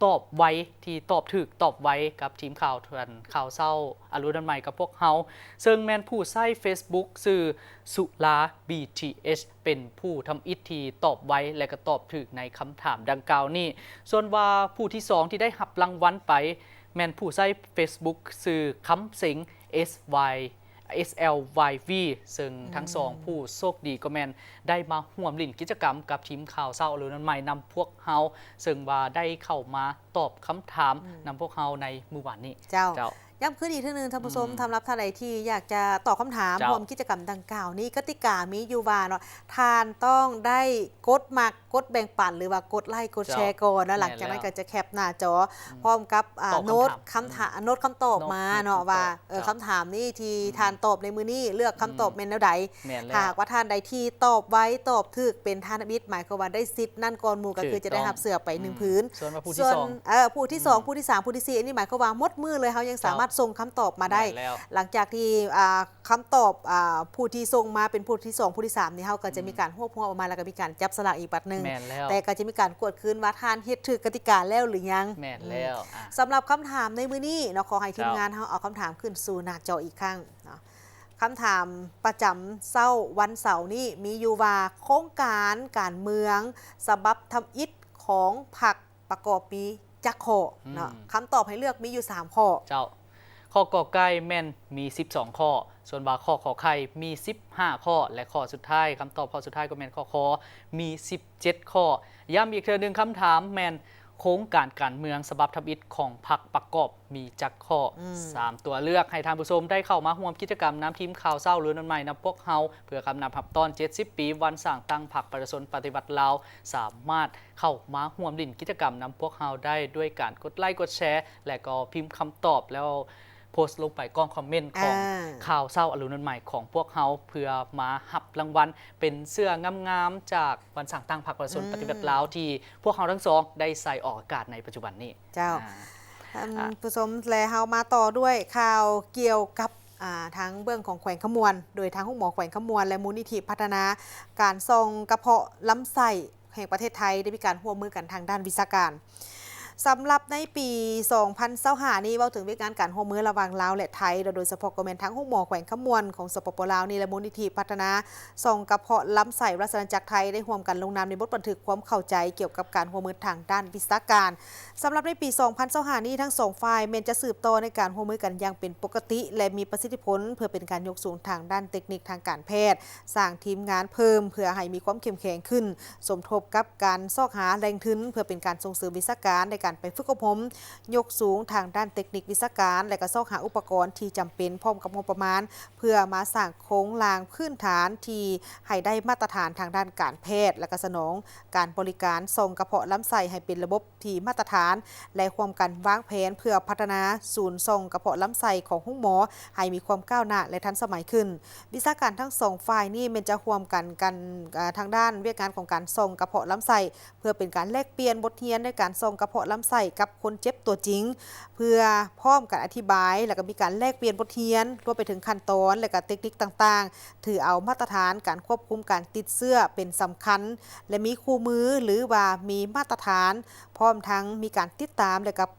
ຕອບໄວ, ທີ່ຕອບຖືກ, ຕອບໄວກັບທີມຂ່າວ ທ່ານ ຂ່າວເຊົ້າອາລຸນໃໝ່ກັບພວກເຮົາ, ເຊິ່ງແມ່ນຜູ້ໃຊ້ເຟສບຸກຊື່ ສຸລາ ບີທີເອັດ ເປັນຜູ້ທຳອິດທີ່ຕອບໄວ ແລະ ກໍຕອບຖືກໃນຄຳຖາມດັ່ງກ່າວນີ້. ສ່ວນວ່າຜູ້ທີສອງທີ່ໄດ້ຮັບລາງວັນໄປ ແມ່ນຜູ້ໃຊ້ເຟສບຸກຊື່ ຄຳເສັງ ເອສວາຍ ເອສແອລວາຍວີ ເຊິ່ງທັງສອງ ອືມ ຜູ້ໂຊກດີກໍແມ່ນໄດ້ມາຮ່ວມຫຼິ້ນກິດຈະກຳກັບທີມຂ່າວເຊົ້າອາລຸນໃໝ່ນຳພວກເຮົາ, ເຊິ່ງວ່າໄດ້ເຂົ້າມາຕອບຄຳຖາມ ອືມ ນຳພວກເຮົາໃນມື້ວານນີ້. ເຈົ້າ ເຈົ້າ. ຢ້ຳຄືນອີກເທື່ອໜຶ່ງ ທ່ານຜູ້ຊົມ, ອືມ ສຳລັບທ່ານໃດທີ່ຢາກຈະຕອບຄຳຖາມ ເຈົ້າ ຮ່ວມກິດຈະກຳດັ່ງກ່າວນີ້, ກະຕິກາມີຢູ່ວ່າເນາະ, ທ່ານຕ້ອງໄດ້ກົດມັກ, ກົດແບ່ງປັນ ຫຼືວ່າກົດໄລກົດແຊກ່ອນເນາະ. ແມ່ນແລ້ວ. ຫຼັງຈາກນັ້ນກໍຈະແຄປໜ້າຈໍ ອືມ ພ້ອມກັບ ອ່າ ໂນ້ດຄຳຖາມ ໂນ້ດຄຳຖາມ ໂນ້ດຄຳຕອບມາເນາະ ໂນ້ດຄຳຕອບ ວ່າ ເອີ ເຈົ້າ ຄຳຖາມນີ້ທີ່ ອືມ ທ່ານຕອບໃນມື້ນີ້ ເລືອກຄຳຕອບ ອືມ ແມ່ນແນວໃດ? ແມ່ນແລ້ວ. ຖ້າຫາກວ່າທ່ານໃດທີ່ຕອບໄວ ຕອບຖືກ ເປັນທ່ານທຳອິດ ໝາຍຄວາມວ່າໄດ້ສິດນັ້ນກ່ອນໝູ່ ກໍຄືຈະໄດ້ຮັບເສື້ອໄປ ອືມ ໜຶ່ງຜືນ. ສ່ວນວ່າຜູ້ທີສອງ ເອີ ຜູ້ທີສອງ ອືມ ຜູ້ທີສາມ ຜູ້ທີສີ່ ອັນນີ້ໝາຍຄວາມວ່າໝົດມື້ເລີຍ ເຮົາຍັງສາມາດ ເຈົ້າ ສົ່ງຄຳຕອບມາໄດ້. ແມ່ນແລ້ວ. ຫຼັງຈາກທີ່ ອ່າ ຄຳຕອບ ອ່າ ຜູ້ທີ່ສົ່ງມາເປັນຜູ້ທີສອງ ຜູ້ທີສາມນີ້ ເຮົາກໍຈະ ອືມ ມີການຮວບຮວມອອກມາ ແລ້ວກໍມີການຈັບສະຫຼາກອີກບັດໜຶ່ງ. ແມ່ນແລ້ວ. ແຕ່ກໍຈະມີການກວດຄືນວ່າທ່ານເຮັດຖືກກະຕິກາແລ້ວຫຼືຍັງ. ແມ່ນແລ້ວ. ອືມ ອ່າ ສຳລັບຄຳຖາມໃນມື້ນີ້ເນາະ, ຂໍໃຫ້ ເຈົ້າ ທີມງານເຮົາເອົາຄຳຖາມຂຶ້ນສູ່ໜ້າຈໍອີກຄັ້ງເນາະ. ຄຳຖາມປະຈຳເຊົ້າວັນເສົານີ້ມີຢູ່ວ່າ ໂຄງການການເມືອງສະບັບທຳອິດຂອງພັກ ປະກອບມີຈັກຂໍ້ເນາະ? ອືມ ຄຳຕອບໃຫ້ເລືອກມີຢູ່ສາມຂໍ້. ເຈົ້າ. ຂໍ້ ກ.ໄກ່ ແມ່ນມີສິບສອງຂໍ້, ສ່ວນວ່າຂໍ້ ຂ.ໄຂ່ ມີສິບຫ້າຂໍ້ ແລະ ຂໍ້ສຸດທ້າຍ, ຄຳຕອບຂໍ້ສຸດທ້າຍກໍແມ່ນຂໍ້ ຂ ມີສິບເຈັດຂໍ້. ຢ້ຳອີກເທື່ອໜຶ່ງ, ຄຳຖາມແມ່ນ ໂຄງການການເມືອງສະບັບທຳອິດຂອງພັກປະກອບມີຈັກຂໍ້? ອືມ ສາມຕົວເລືອກໃຫ້ທ່ານຜູ້ຊົມໄດ້ເຂົ້າມາຮ່ວມກິດຈະກຳນຳທີມຂ່າວເຊົ້າລຸນນຳໃໝ່ນຳພວກເຮົາ ເພື່ອກຳນຳຮັບຕ້ອນເຈັດສິບປີວັນສ້າງຕັ້ງພັກປະຊາຊົນປະຕິວັດລາວ ສາມາດເຂົ້າມາຮ່ວມຫຼິ້ນກິດຈະກຳນຳພວກເຮົາໄດ້ດ້ວຍການກົດໄລກົດແຊ ແລະ ກໍພິມຄຳຕອບ ແລ້ວໂພສລົງໄປກ້ອງຄອມເມັນຂອງ ອ່າ ຂ່າວເຊົ້າອະລຸນນຳໃໝ່ຂອງພວກເຮົາ ເພື່ອມາຮັບລາງວັນເປັນເສື້ອງາມໆຈາກ ວັນສ້າງຕັ້ງພັກປະຊາຊົນ ອືມ ປະຕິວັດລາວ ທີ່ພວກເຮົາທັງສອງໄດ້ໃສ່ອອກອາກາດໃນປັດຈຸບັນນີ້. ເຈົ້າ ອາ ທ່ານ ອ່າ ຜູ້ຊົມ ແລະ ເຮົາມາຕໍ່ດ້ວຍຂ່າວກ່ຽວກັບ ອ່າ ທາງເບື້ອງຂອງແຂວງຄຳມ່ວນ ໂດຍທາງໂຮງໝໍແຂວງຄຳມ່ວນ ແລະ ມູນນິທິພັດທະນາການຊ່ອງກະເພາະລຳໄສ້ແຫ່ງປະເທດໄທ ໄດ້ມີການຮ່ວມມືກັນທາງດ້ານວິຊາການ. ສຳລັບໃນປີສອງພັນຊາວຫ້ານີ້ ເວົ້າເຖິງວຽກງານການຮ່ວມມືລະຫວ່າງລາວ ແລະ ໄທ ແລະ ໂດຍສະເພາະກໍແມ່ນທາງໂຮງໝໍແຂວງຄຳມ່ວນຂອງ ສປປ ລາວ ນີ້ ແລະ ມູນນິທິພັດທະນາຊ່ອງກະເພາະລຳໄສ້ລາຊະອານາຈັກໄທ ໄດ້ຮ່ວມກັນລົງນາມໃນບົດບັນທຶກຄວາມເຂົ້າໃຈກ່ຽວກັບການຮ່ວມມືທາງດ້ານວິຊາການ. ສຳລັບໃນປີສອງພັນຊາວຫ້ານີ້ ທັງສອງຝ່າຍແມ່ນຈະສືບຕໍ່ໃນການຮ່ວມມືກັນຢ່າງເປັນປົກກະຕິ ແລະ ມີປະສິດທິຜົນ ເພື່ອເປັນການຍົກສູງທາງດ້ານເຕັກນິກທາງການແພດ, ສ້າງທີມງານເພີ່ມເພື່ອໃຫ້ມີຄວາມເຂັ້ມແຂງຂຶ້ນ, ສົມທົບກັບການຊອກຫາແຫຼ່ງທຶນເພື່ອເປັນການສົ່ງເສີມວິຊາການໃນການໄປຝຶກອົບຮົມ, ຍົກສູງທາງດ້ານເຕັກນິກວິຊາການ ແລະ ກໍຊອກຫາອຸປະກອນທີ່ຈຳເປັນ ພ້ອມກັບງົບປະມານ ເພື່ອມາສ້າງໂຄງລ່າງພື້ນຖານທີ່ໃຫ້ໄດ້ມາດຕະຖານທາງດ້ານການແພດ ແລະ ກໍສະໜອງການບໍລິການຊ່ອງກະເພາະລຳໄສ້ໃຫ້ເປັນລະບົບ ທີ່ມາດຕະຖານ ແລະ ຮ່ວມກັນວາງແຜນເພື່ອພັດທະນາສູນຊ່ອງກະເພາະລຳໄສ້ຂອງໂຮງໝໍໃຫ້ມີຄວາມກ້າວໜ້າ ແລະ ທັນສະໄໝຂຶ້ນ. ວິຊາການທັງສອງຝ່າຍນີ້ແມ່ນຈະຮ່ວມກັນ ກັນ ເອີ ທາງດ້ານວຽກງານຂອງການຊ່ອງກະເພາະລຳໄສ້ ເພື່ອເປັນການແລກປ່ຽນບົດຮຽນໃນການຊ່ອງກະເພາະລຳໄສ້ກັບຄົນເຈັບຕົວຈິງ ເພື່ອພ້ອມກັນອະທິບາຍ ແລະ ກໍມີການແລກປ່ຽນບົດຮຽນ ລວມໄປເຖິງຂັ້ນຕອນ ແລະ ກໍເຕັກນິກຕ່າງໆ ຖືເອົາມາດຕະຖານການຄວບຄຸມການຕິດເຊື້ອເປັນສຳຄັນ ແລະ ມີຄູ່ມື ຫຼືວ່າມີມາດຕະຖານ ພ້ອມທັງມີການຕິດຕາມ ແລະ ກັບ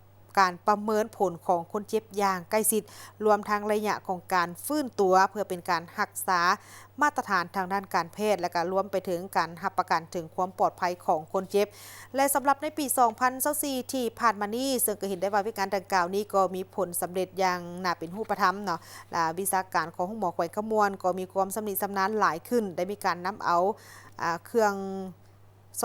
ການປະເມີນຜົນຂອງຄົນເຈັບຢ່າງໃກ້ຊິດ, ລວມທັງໄລຍະຂອງການຟື້ນຕົວ ເພື່ອເປັນການຮັກສາມາດຕະຖານທາງດ້ານການແພດ ແລະ ກະລວມໄປເຖິງການຮັບປະກັນເຖິງຄວາມປອດໄພຂອງຄົນເຈັບ. ແລະ ສຳລັບໃນປີສອງພັນຊາວສີ່ທີ່ຜ່ານມານີ້ ເຊິ່ງກໍເຫັນໄດ້ວ່າວຽກງານດັ່ງກ່າວນີ້ກໍມີຜົນສຳເລັດຢ່າງໜ້າເປັນຮູບປະທຳເນາະ, ແລະ ວິຊາການຂອງໂຮງໝໍແຂວງຄຳມ່ວນກໍມີຄວາມຊຳນິຊຳນານຫຼາຍຂຶ້ນ, ໄດ້ມີການນຳເອົາ ອ່າ ເຄື່ອງ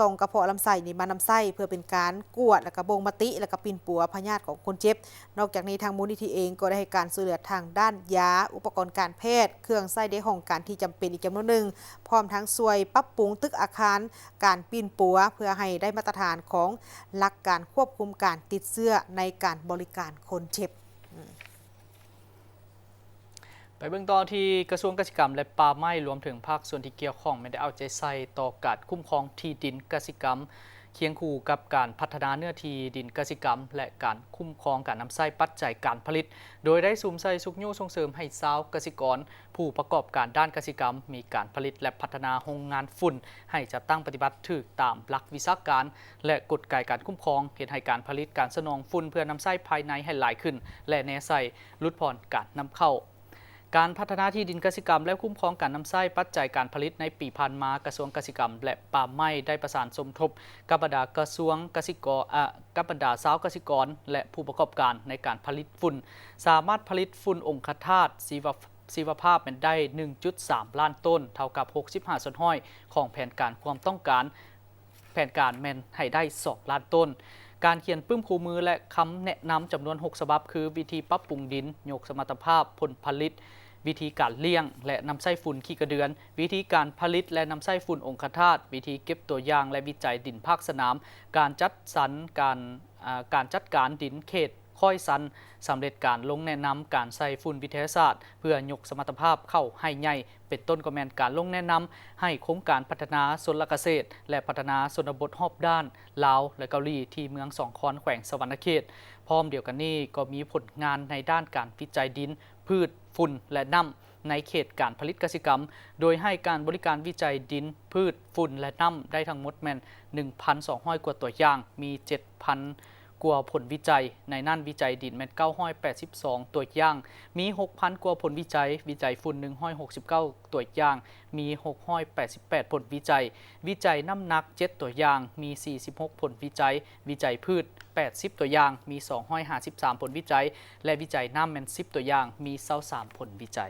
ຊ່ອງກະເພາະລຳໄສ້ນີ້ມານຳໃຊ້ ເພື່ອເປັນການກວດ ແລະ ກະບົ່ງມະຕິ ແລະ ກະປິ່ນປົວພະຍາດຂອງຄົນເຈັບ. ນອກຈາກນີ້ ທາງມູນນິທິເອງກໍໄດ້ໃຫ້ການຊ່ວຍເຫຼືອທາງດ້ານຢາ, ອຸປະກອນການແພດ, ເຄື່ອງໃຊ້ໃນຫ້ອງການທີ່ຈຳເປັນອີກຈຳນວນໜຶ່ງ, ພ້ອມທັງຊ່ວຍປັບປຸງຕຶກອາຄານການປິ່ນປົວ ເພື່ອໃຫ້ໄດ້ມາດຕະຖານຂອງຫຼັກການຄວບຄຸມການຕິດເຊື້ອໃນການບໍລິການຄົນເຈັບ. ໄປເບິ່ງຕໍ່ທີ່ກະຊວງກະສິກຳ ແລະ ປ່າໄມ້ ລວມເຖິງພາກສ່ວນທີ່ກ່ຽວຂ້ອງ ແມ່ນໄດ້ເອົາໃຈໃສ່ຕໍ່ການຄຸ້ມຄອງທີ່ດິນກະສິກຳ ຄຽງຄູ່ກັບການພັດທະນາເນື້ອທີ່ດິນກະສິກຳ ແລະ ການຄຸ້ມຄອງການນຳໃຊ້ປັດໄຈການຜະລິດ, ໂດຍໄດ້ສຸມໃສ່ຊຸກຍູ້ສົ່ງເສີມໃຫ້ຊາວກະສິກອນ, ຜູ້ປະກອບການດ້ານກະສິກຳ ມີການຜະລິດ ແລະ ພັດທະນາໂຮງງານຝຸ່ນ ໃຫ້ຈັດຕັ້ງປະຕິບັດຖືກຕາມຫຼັກວິຊາການ ແລະ ກົດໄກການຄຸ້ມຄອງ, ເຮັດໃຫ້ການຜະລິດການສະໜອງຝຸ່ນເພື່ອນຳໃຊ້ພາຍໃນໃຫ້ຫຼາຍຂຶ້ນ ແລະ ແນໃສ່ ຫຼຸດຜ່ອນການນຳເຂົ້າ. ການພັດທະນາທີ່ດິນກະສິກຳ ແລະ ຄຸ້ມຄອງການນຳໃຊ້ປັດໄຈການຜະລິດໃນປີຜ່ານມາ, ກະຊວງກະສິກຳ ແລະ ປ່າໄມ້ ໄດ້ປະສານສົມທົບກັບບັນດາກະຊວງກະສິກອນ, ອາ, ກັບບັນດາຊາວກະສິກອນ ແລະ ຜູ້ປະກອບການໃນການຜະລິດຝຸ່ນ, ສາມາດຜະລິດຝຸ່ນອົງຄະທາດຊີວະ, ຊີວະພາບແມ່ນໄດ້ ໜຶ່ງຈຸດສາມລ້ານໂຕນ, ເທົ່າກັບ ຫົກສິບຫ້າສ່ວນຮ້ອຍ ຂອງແຜນການຄວາມຕ້ອງການ ແຜນການແມ່ນໃຫ້ໄດ້ສອງລ້ານໂຕນ. ການຂຽນປຶ້ມຄູ່ມື ແລະ ຄຳແນະນຳຈຳນວນຫົກສະບັບ ຄື ວິທີປັບປຸງດິນ, ຍົກສະມັດຕະພາບຜົນຜະລິດ, ວິທີການລ້ຽງ ແລະ ນຳໃຊ້ຝຸ່ນຂີ້ກະເດືອນ, ວິທີການຜະລິດ ແລະ ນຳໃຊ້ຝຸ່ນອົງຄະທາດ, ວິທີເກັບຕົວຢ່າງ ແລະ ວິໄຈດິນພາກສະໜາມ, ການຈັດສັນການ, ອາ, ການຈັດການດິນເຂດ ຄ້ອຍຊັນ, ສຳເລັດການລົງແນະນຳການໃສ່ຝຸ່ນວິທະຍາສາດ ເພື່ອຍົກສະມັດຕະພາບເຂົ້າໄຮ່ໃຫຍ່, ເປັນຕົ້ນກໍແມ່ນການລົງແນະນຳໃຫ້ໂຄງການພັດທະນາຊົນລະກະເສດ ແລະ ພັດທະນາຊົນນະບົດຮອບດ້ານລາວ ແລະ ເກົາຫຼີ ທີ່ເມືອງສອງຄອນ ແຂວງສະຫວັນນະເຂດ. ພ້ອມດຽວກັນນີ້ກໍມີຜົນງານໃນດ້ານການວິໄຈດິນ, ພືດ, ຝຸ່ນ ແລະ ນ້ຳ ໃນເຂດການຜະລິດກະສິກຳ, ໂດຍໃຫ້ການບໍລິການວິໄຈດິນ, ພືດ, ຝຸ່ນ ແລະ ນ້ຳ ໄດ້ທັງໝົດແມ່ນ ໜຶ່ງພັນສອງຮ້ອຍກວ່າຕົວຢ່າງ, ມີ ເຈັດພັນ ກວ່າຜົນວິໄຈ, ໃນນັ້ນວິໄຈດິນແມ່ນ ເກົ້າຮ້ອຍແປດສິບສອງຕົວຢ່າງ, ມີ ຫົກພັນກວ່າຜົນວິໄຈ, ວິໄຈຝຸ່ນ ໜຶ່ງຮ້ອຍຫົກສິບເກົ້າຕົວຢ່າງ, ມີ ຫົກຮ້ອຍແປດສິບແປດຜົນວິໄຈ, ວິໄຈນ້ຳໜັກ ເຈັດຕົວຢ່າງ, ມີ ສີ່ສິບຫົກຜົນວິໄຈ, ວິໄຈພືດ ແປດສິບຕົວຢ່າງ, ມີ ສອງຮ້ອຍຫ້າສິບສາມຜົນວິໄຈ ແລະ ວິໄຈນ້ຳແມ່ນ ສິບຕົວຢ່າງ, ມີ ຊາວສາມຜົນວິໄຈ.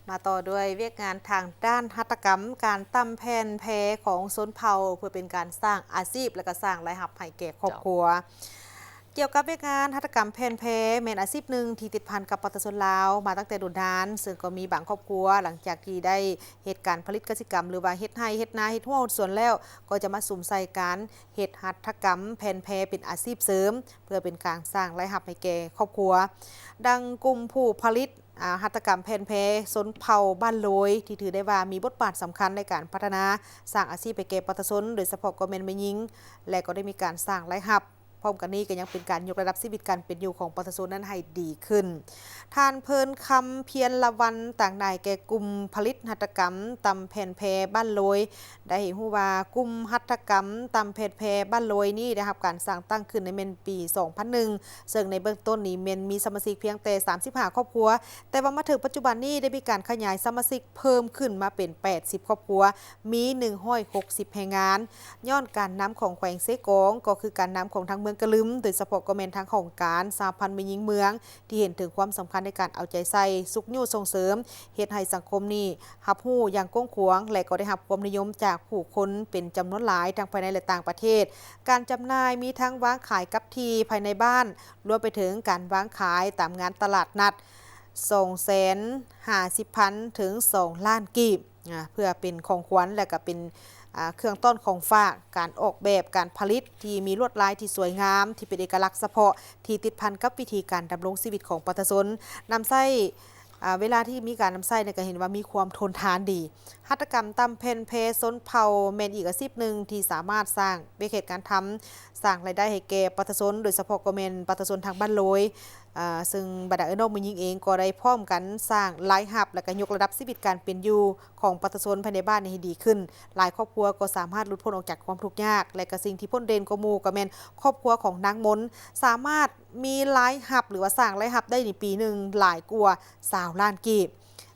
ໃນ ມາຕໍ່ດ້ວຍວຽກງານທາງດ້ານຫັດຖະກຳ ການຕ່ຳແຜ່ນແພຂອງຊົນເຜົ່າ ເພື່ອເປັນການສ້າງອາຊີບ ແລະ ກໍສ້າງລາຍຮັບໃຫ້ແກ່ຄອບຄົວ. ເຈົ້າ ກ່ຽວກັບວຽກງານຫັດຖະກຳແຜ່ນແພ ແມ່ນອາຊີບໜຶ່ງທີ່ຕິດພັນກັບປະຊາຊົນລາວມາຕັ້ງແຕ່ດົນນານ, ເຊິ່ງກໍມີບາງຄອບຄົວ ຫຼັງຈາກທີ່ໄດ້ເຮັດການຜະລິດກະສິກຳ ຫຼືວ່າເຮັດໄຮ່ ເຮັດນາ ເຮັດຮົ້ວ ເຮັດສວນແລ້ວ ກໍຈະມາສຸມໃສ່ການເຮັດຫັດຖະກຳແຜ່ນແພເປັນອາຊີບເສີມ ເພື່ອເປັນການສ້າງລາຍຮັບໃຫ້ແກ່ຄອບຄົວ. ດັ່ງກຸ່ມຜູ້ຜະລິດ ອາ ຫັດຖະກຳແຜ່ນແພຊົນເຜົ່າບ້ານໂລຍ ທີ່ຖືໄດ້ວ່າມີບົດບາດສຳຄັນໃນການພັດທະນາສ້າງອາຊີບໃຫ້ແກ່ປະຊາຊົນ, ໂດຍສະເພາະກໍແມ່ນແມ່ຍິງ ແລະ ກໍໄດ້ມີການສ້າງລາຍຮັບ. ພ້ອມກັນນີ້ກໍຍັງເປັນການຍົກລະດັບຊີວິດການເປັນຢູ່ຂອງປະຊາຊົນນັ້ນໃຫ້ດີຂຶ້ນ. ທ່ານ ເພີນຄຳ ພຽນລະວັນ ຕາງນາຍແກ່ກຸ່ມຜະລິດຫັດຖະກຳຕ່ຳແຜ່ນແພບ້ານໂລຍ ໄດ້ໃຫ້ຮູ້ວ່າ ກຸ່ມຫັດຖະກຳຕ່ຳແຜ່ນແພບ້ານໂລຍນີ້ໄດ້ຮັບການສ້າງຕັ້ງຂຶ້ນໃນແມ່ນປີສອງພັນໜຶ່ງ ເຊິ່ງໃນເບື້ອງຕົ້ນນີ້ແມ່ນມີສະມາຊິກພຽງແຕ່ສາມສິບຫ້າຄອບຄົວ, ແຕ່ວ່າມາເຖິງປັດຈຸບັນນີ້ໄດ້ມີການຂະຫຍາຍສະມາຊິກເພີ່ມຂຶ້ນມາເປັນແປດສິບຄອບຄົວ, ມີໜຶ່ງຮ້ອຍຫົກສິບແຮງງານ. ຍ້ອນການນຳຂອງແຂວງເຊກອງ ກໍຄືການນຳຂອງທາງເມືອງກະລຶມ ໂດຍສະເພາະກໍແມ່ນທາງຫ້ອງການສະຫະພັນແມ່ຍິງເມືອງ ທີ່ເຫັນເຖິງຄວາມສຳຄັນໃນການເອົາໃຈໃສ່, ຊຸກຍູ້ສົ່ງເສີມ, ເຮັດໃຫ້ສັງຄົມນີ້ຮັບຮູ້ຢ່າງກວ້າງຂວາງ ແລະ ກໍໄດ້ຮັບຄວາມນິຍົມຈາກຜູ້ຄົນເປັນຈຳນວນຫຼາຍ ທັງພາຍໃນ ແລະ ຕ່າງປະເທດ. ການຈຳໜ່າຍມີທັງວາງຂາຍກັບທີ່ພາຍໃນບ້ານ, ລວມໄປເຖິງການວາງຂາຍຕາມງານຕະຫຼາດນັດ ສອງແສນຫ້າສິບພັນ ເຖິງ ສອງລ້ານກີບ ອາ ເພື່ອເປັນຂອງຂວັນ ແລະ ກະເປັນ ອາ ເຄື່ອງຕ້ອນຂອງຝາກ, ການອອກແບບການຜະລິດທີ່ມີລວດລາຍທີ່ສວຍງາມ ທີ່ເປັນເອກະລັກສະເພາະ ທີ່ຕິດພັນກັບວິທີການດຳລົງຊີວິດຂອງປະຊາຊົນ. ນຳໃຊ້ ອາ ເວລາທີ່ມີການນຳໃຊ້ນີ້ ກະເຫັນວ່າມີຄວາມທົນທານດີ. ຫັດຖະກຳຕ່ຳແຜ່ນແພຊົນເຜົ່າແມ່ນອີກອາຊີບໜຶ່ງທີ່ສາມາດສ້າງວຽກເຮັດງານທຳ, ສ້າງລາຍໄດ້ໃຫ້ແກ່ປະຊາຊົນ, ໂດຍສະເພາະກໍແມ່ນປະຊາຊົນທາງບ້ານໂລຍ. ອາ ເຊິ່ງບັນດາເອື້ອຍນ້ອງແມ່ຍິງເອງກໍໄດ້ພ້ອມກັນສ້າງລາຍຮັບ ແລະ ກະຍົກລະດັບຊີວິດການເປັນຢູ່ຂອງປະຊາຊົນພາຍໃນບ້ານໃຫ້ດີຂຶ້ນ. ຫຼາຍຄອບຄົວກໍສາມາດຫຼຸດພົ້ນອອກຈາກຄວາມທຸກຍາກ ແລະ ກະສິ່ງທີ່ພົ້ນເດັ່ນກວ່າໝູ່ກໍແມ່ນຄອບຄົວຂອງນາງມົນ ສາມາດມີລາຍຮັບ ຫຼືວ່າສ້າງລາຍຮັບໄດ້ໃນປີໜຶ່ງຫຼາຍກວ່າຊາວລ້ານກີບ.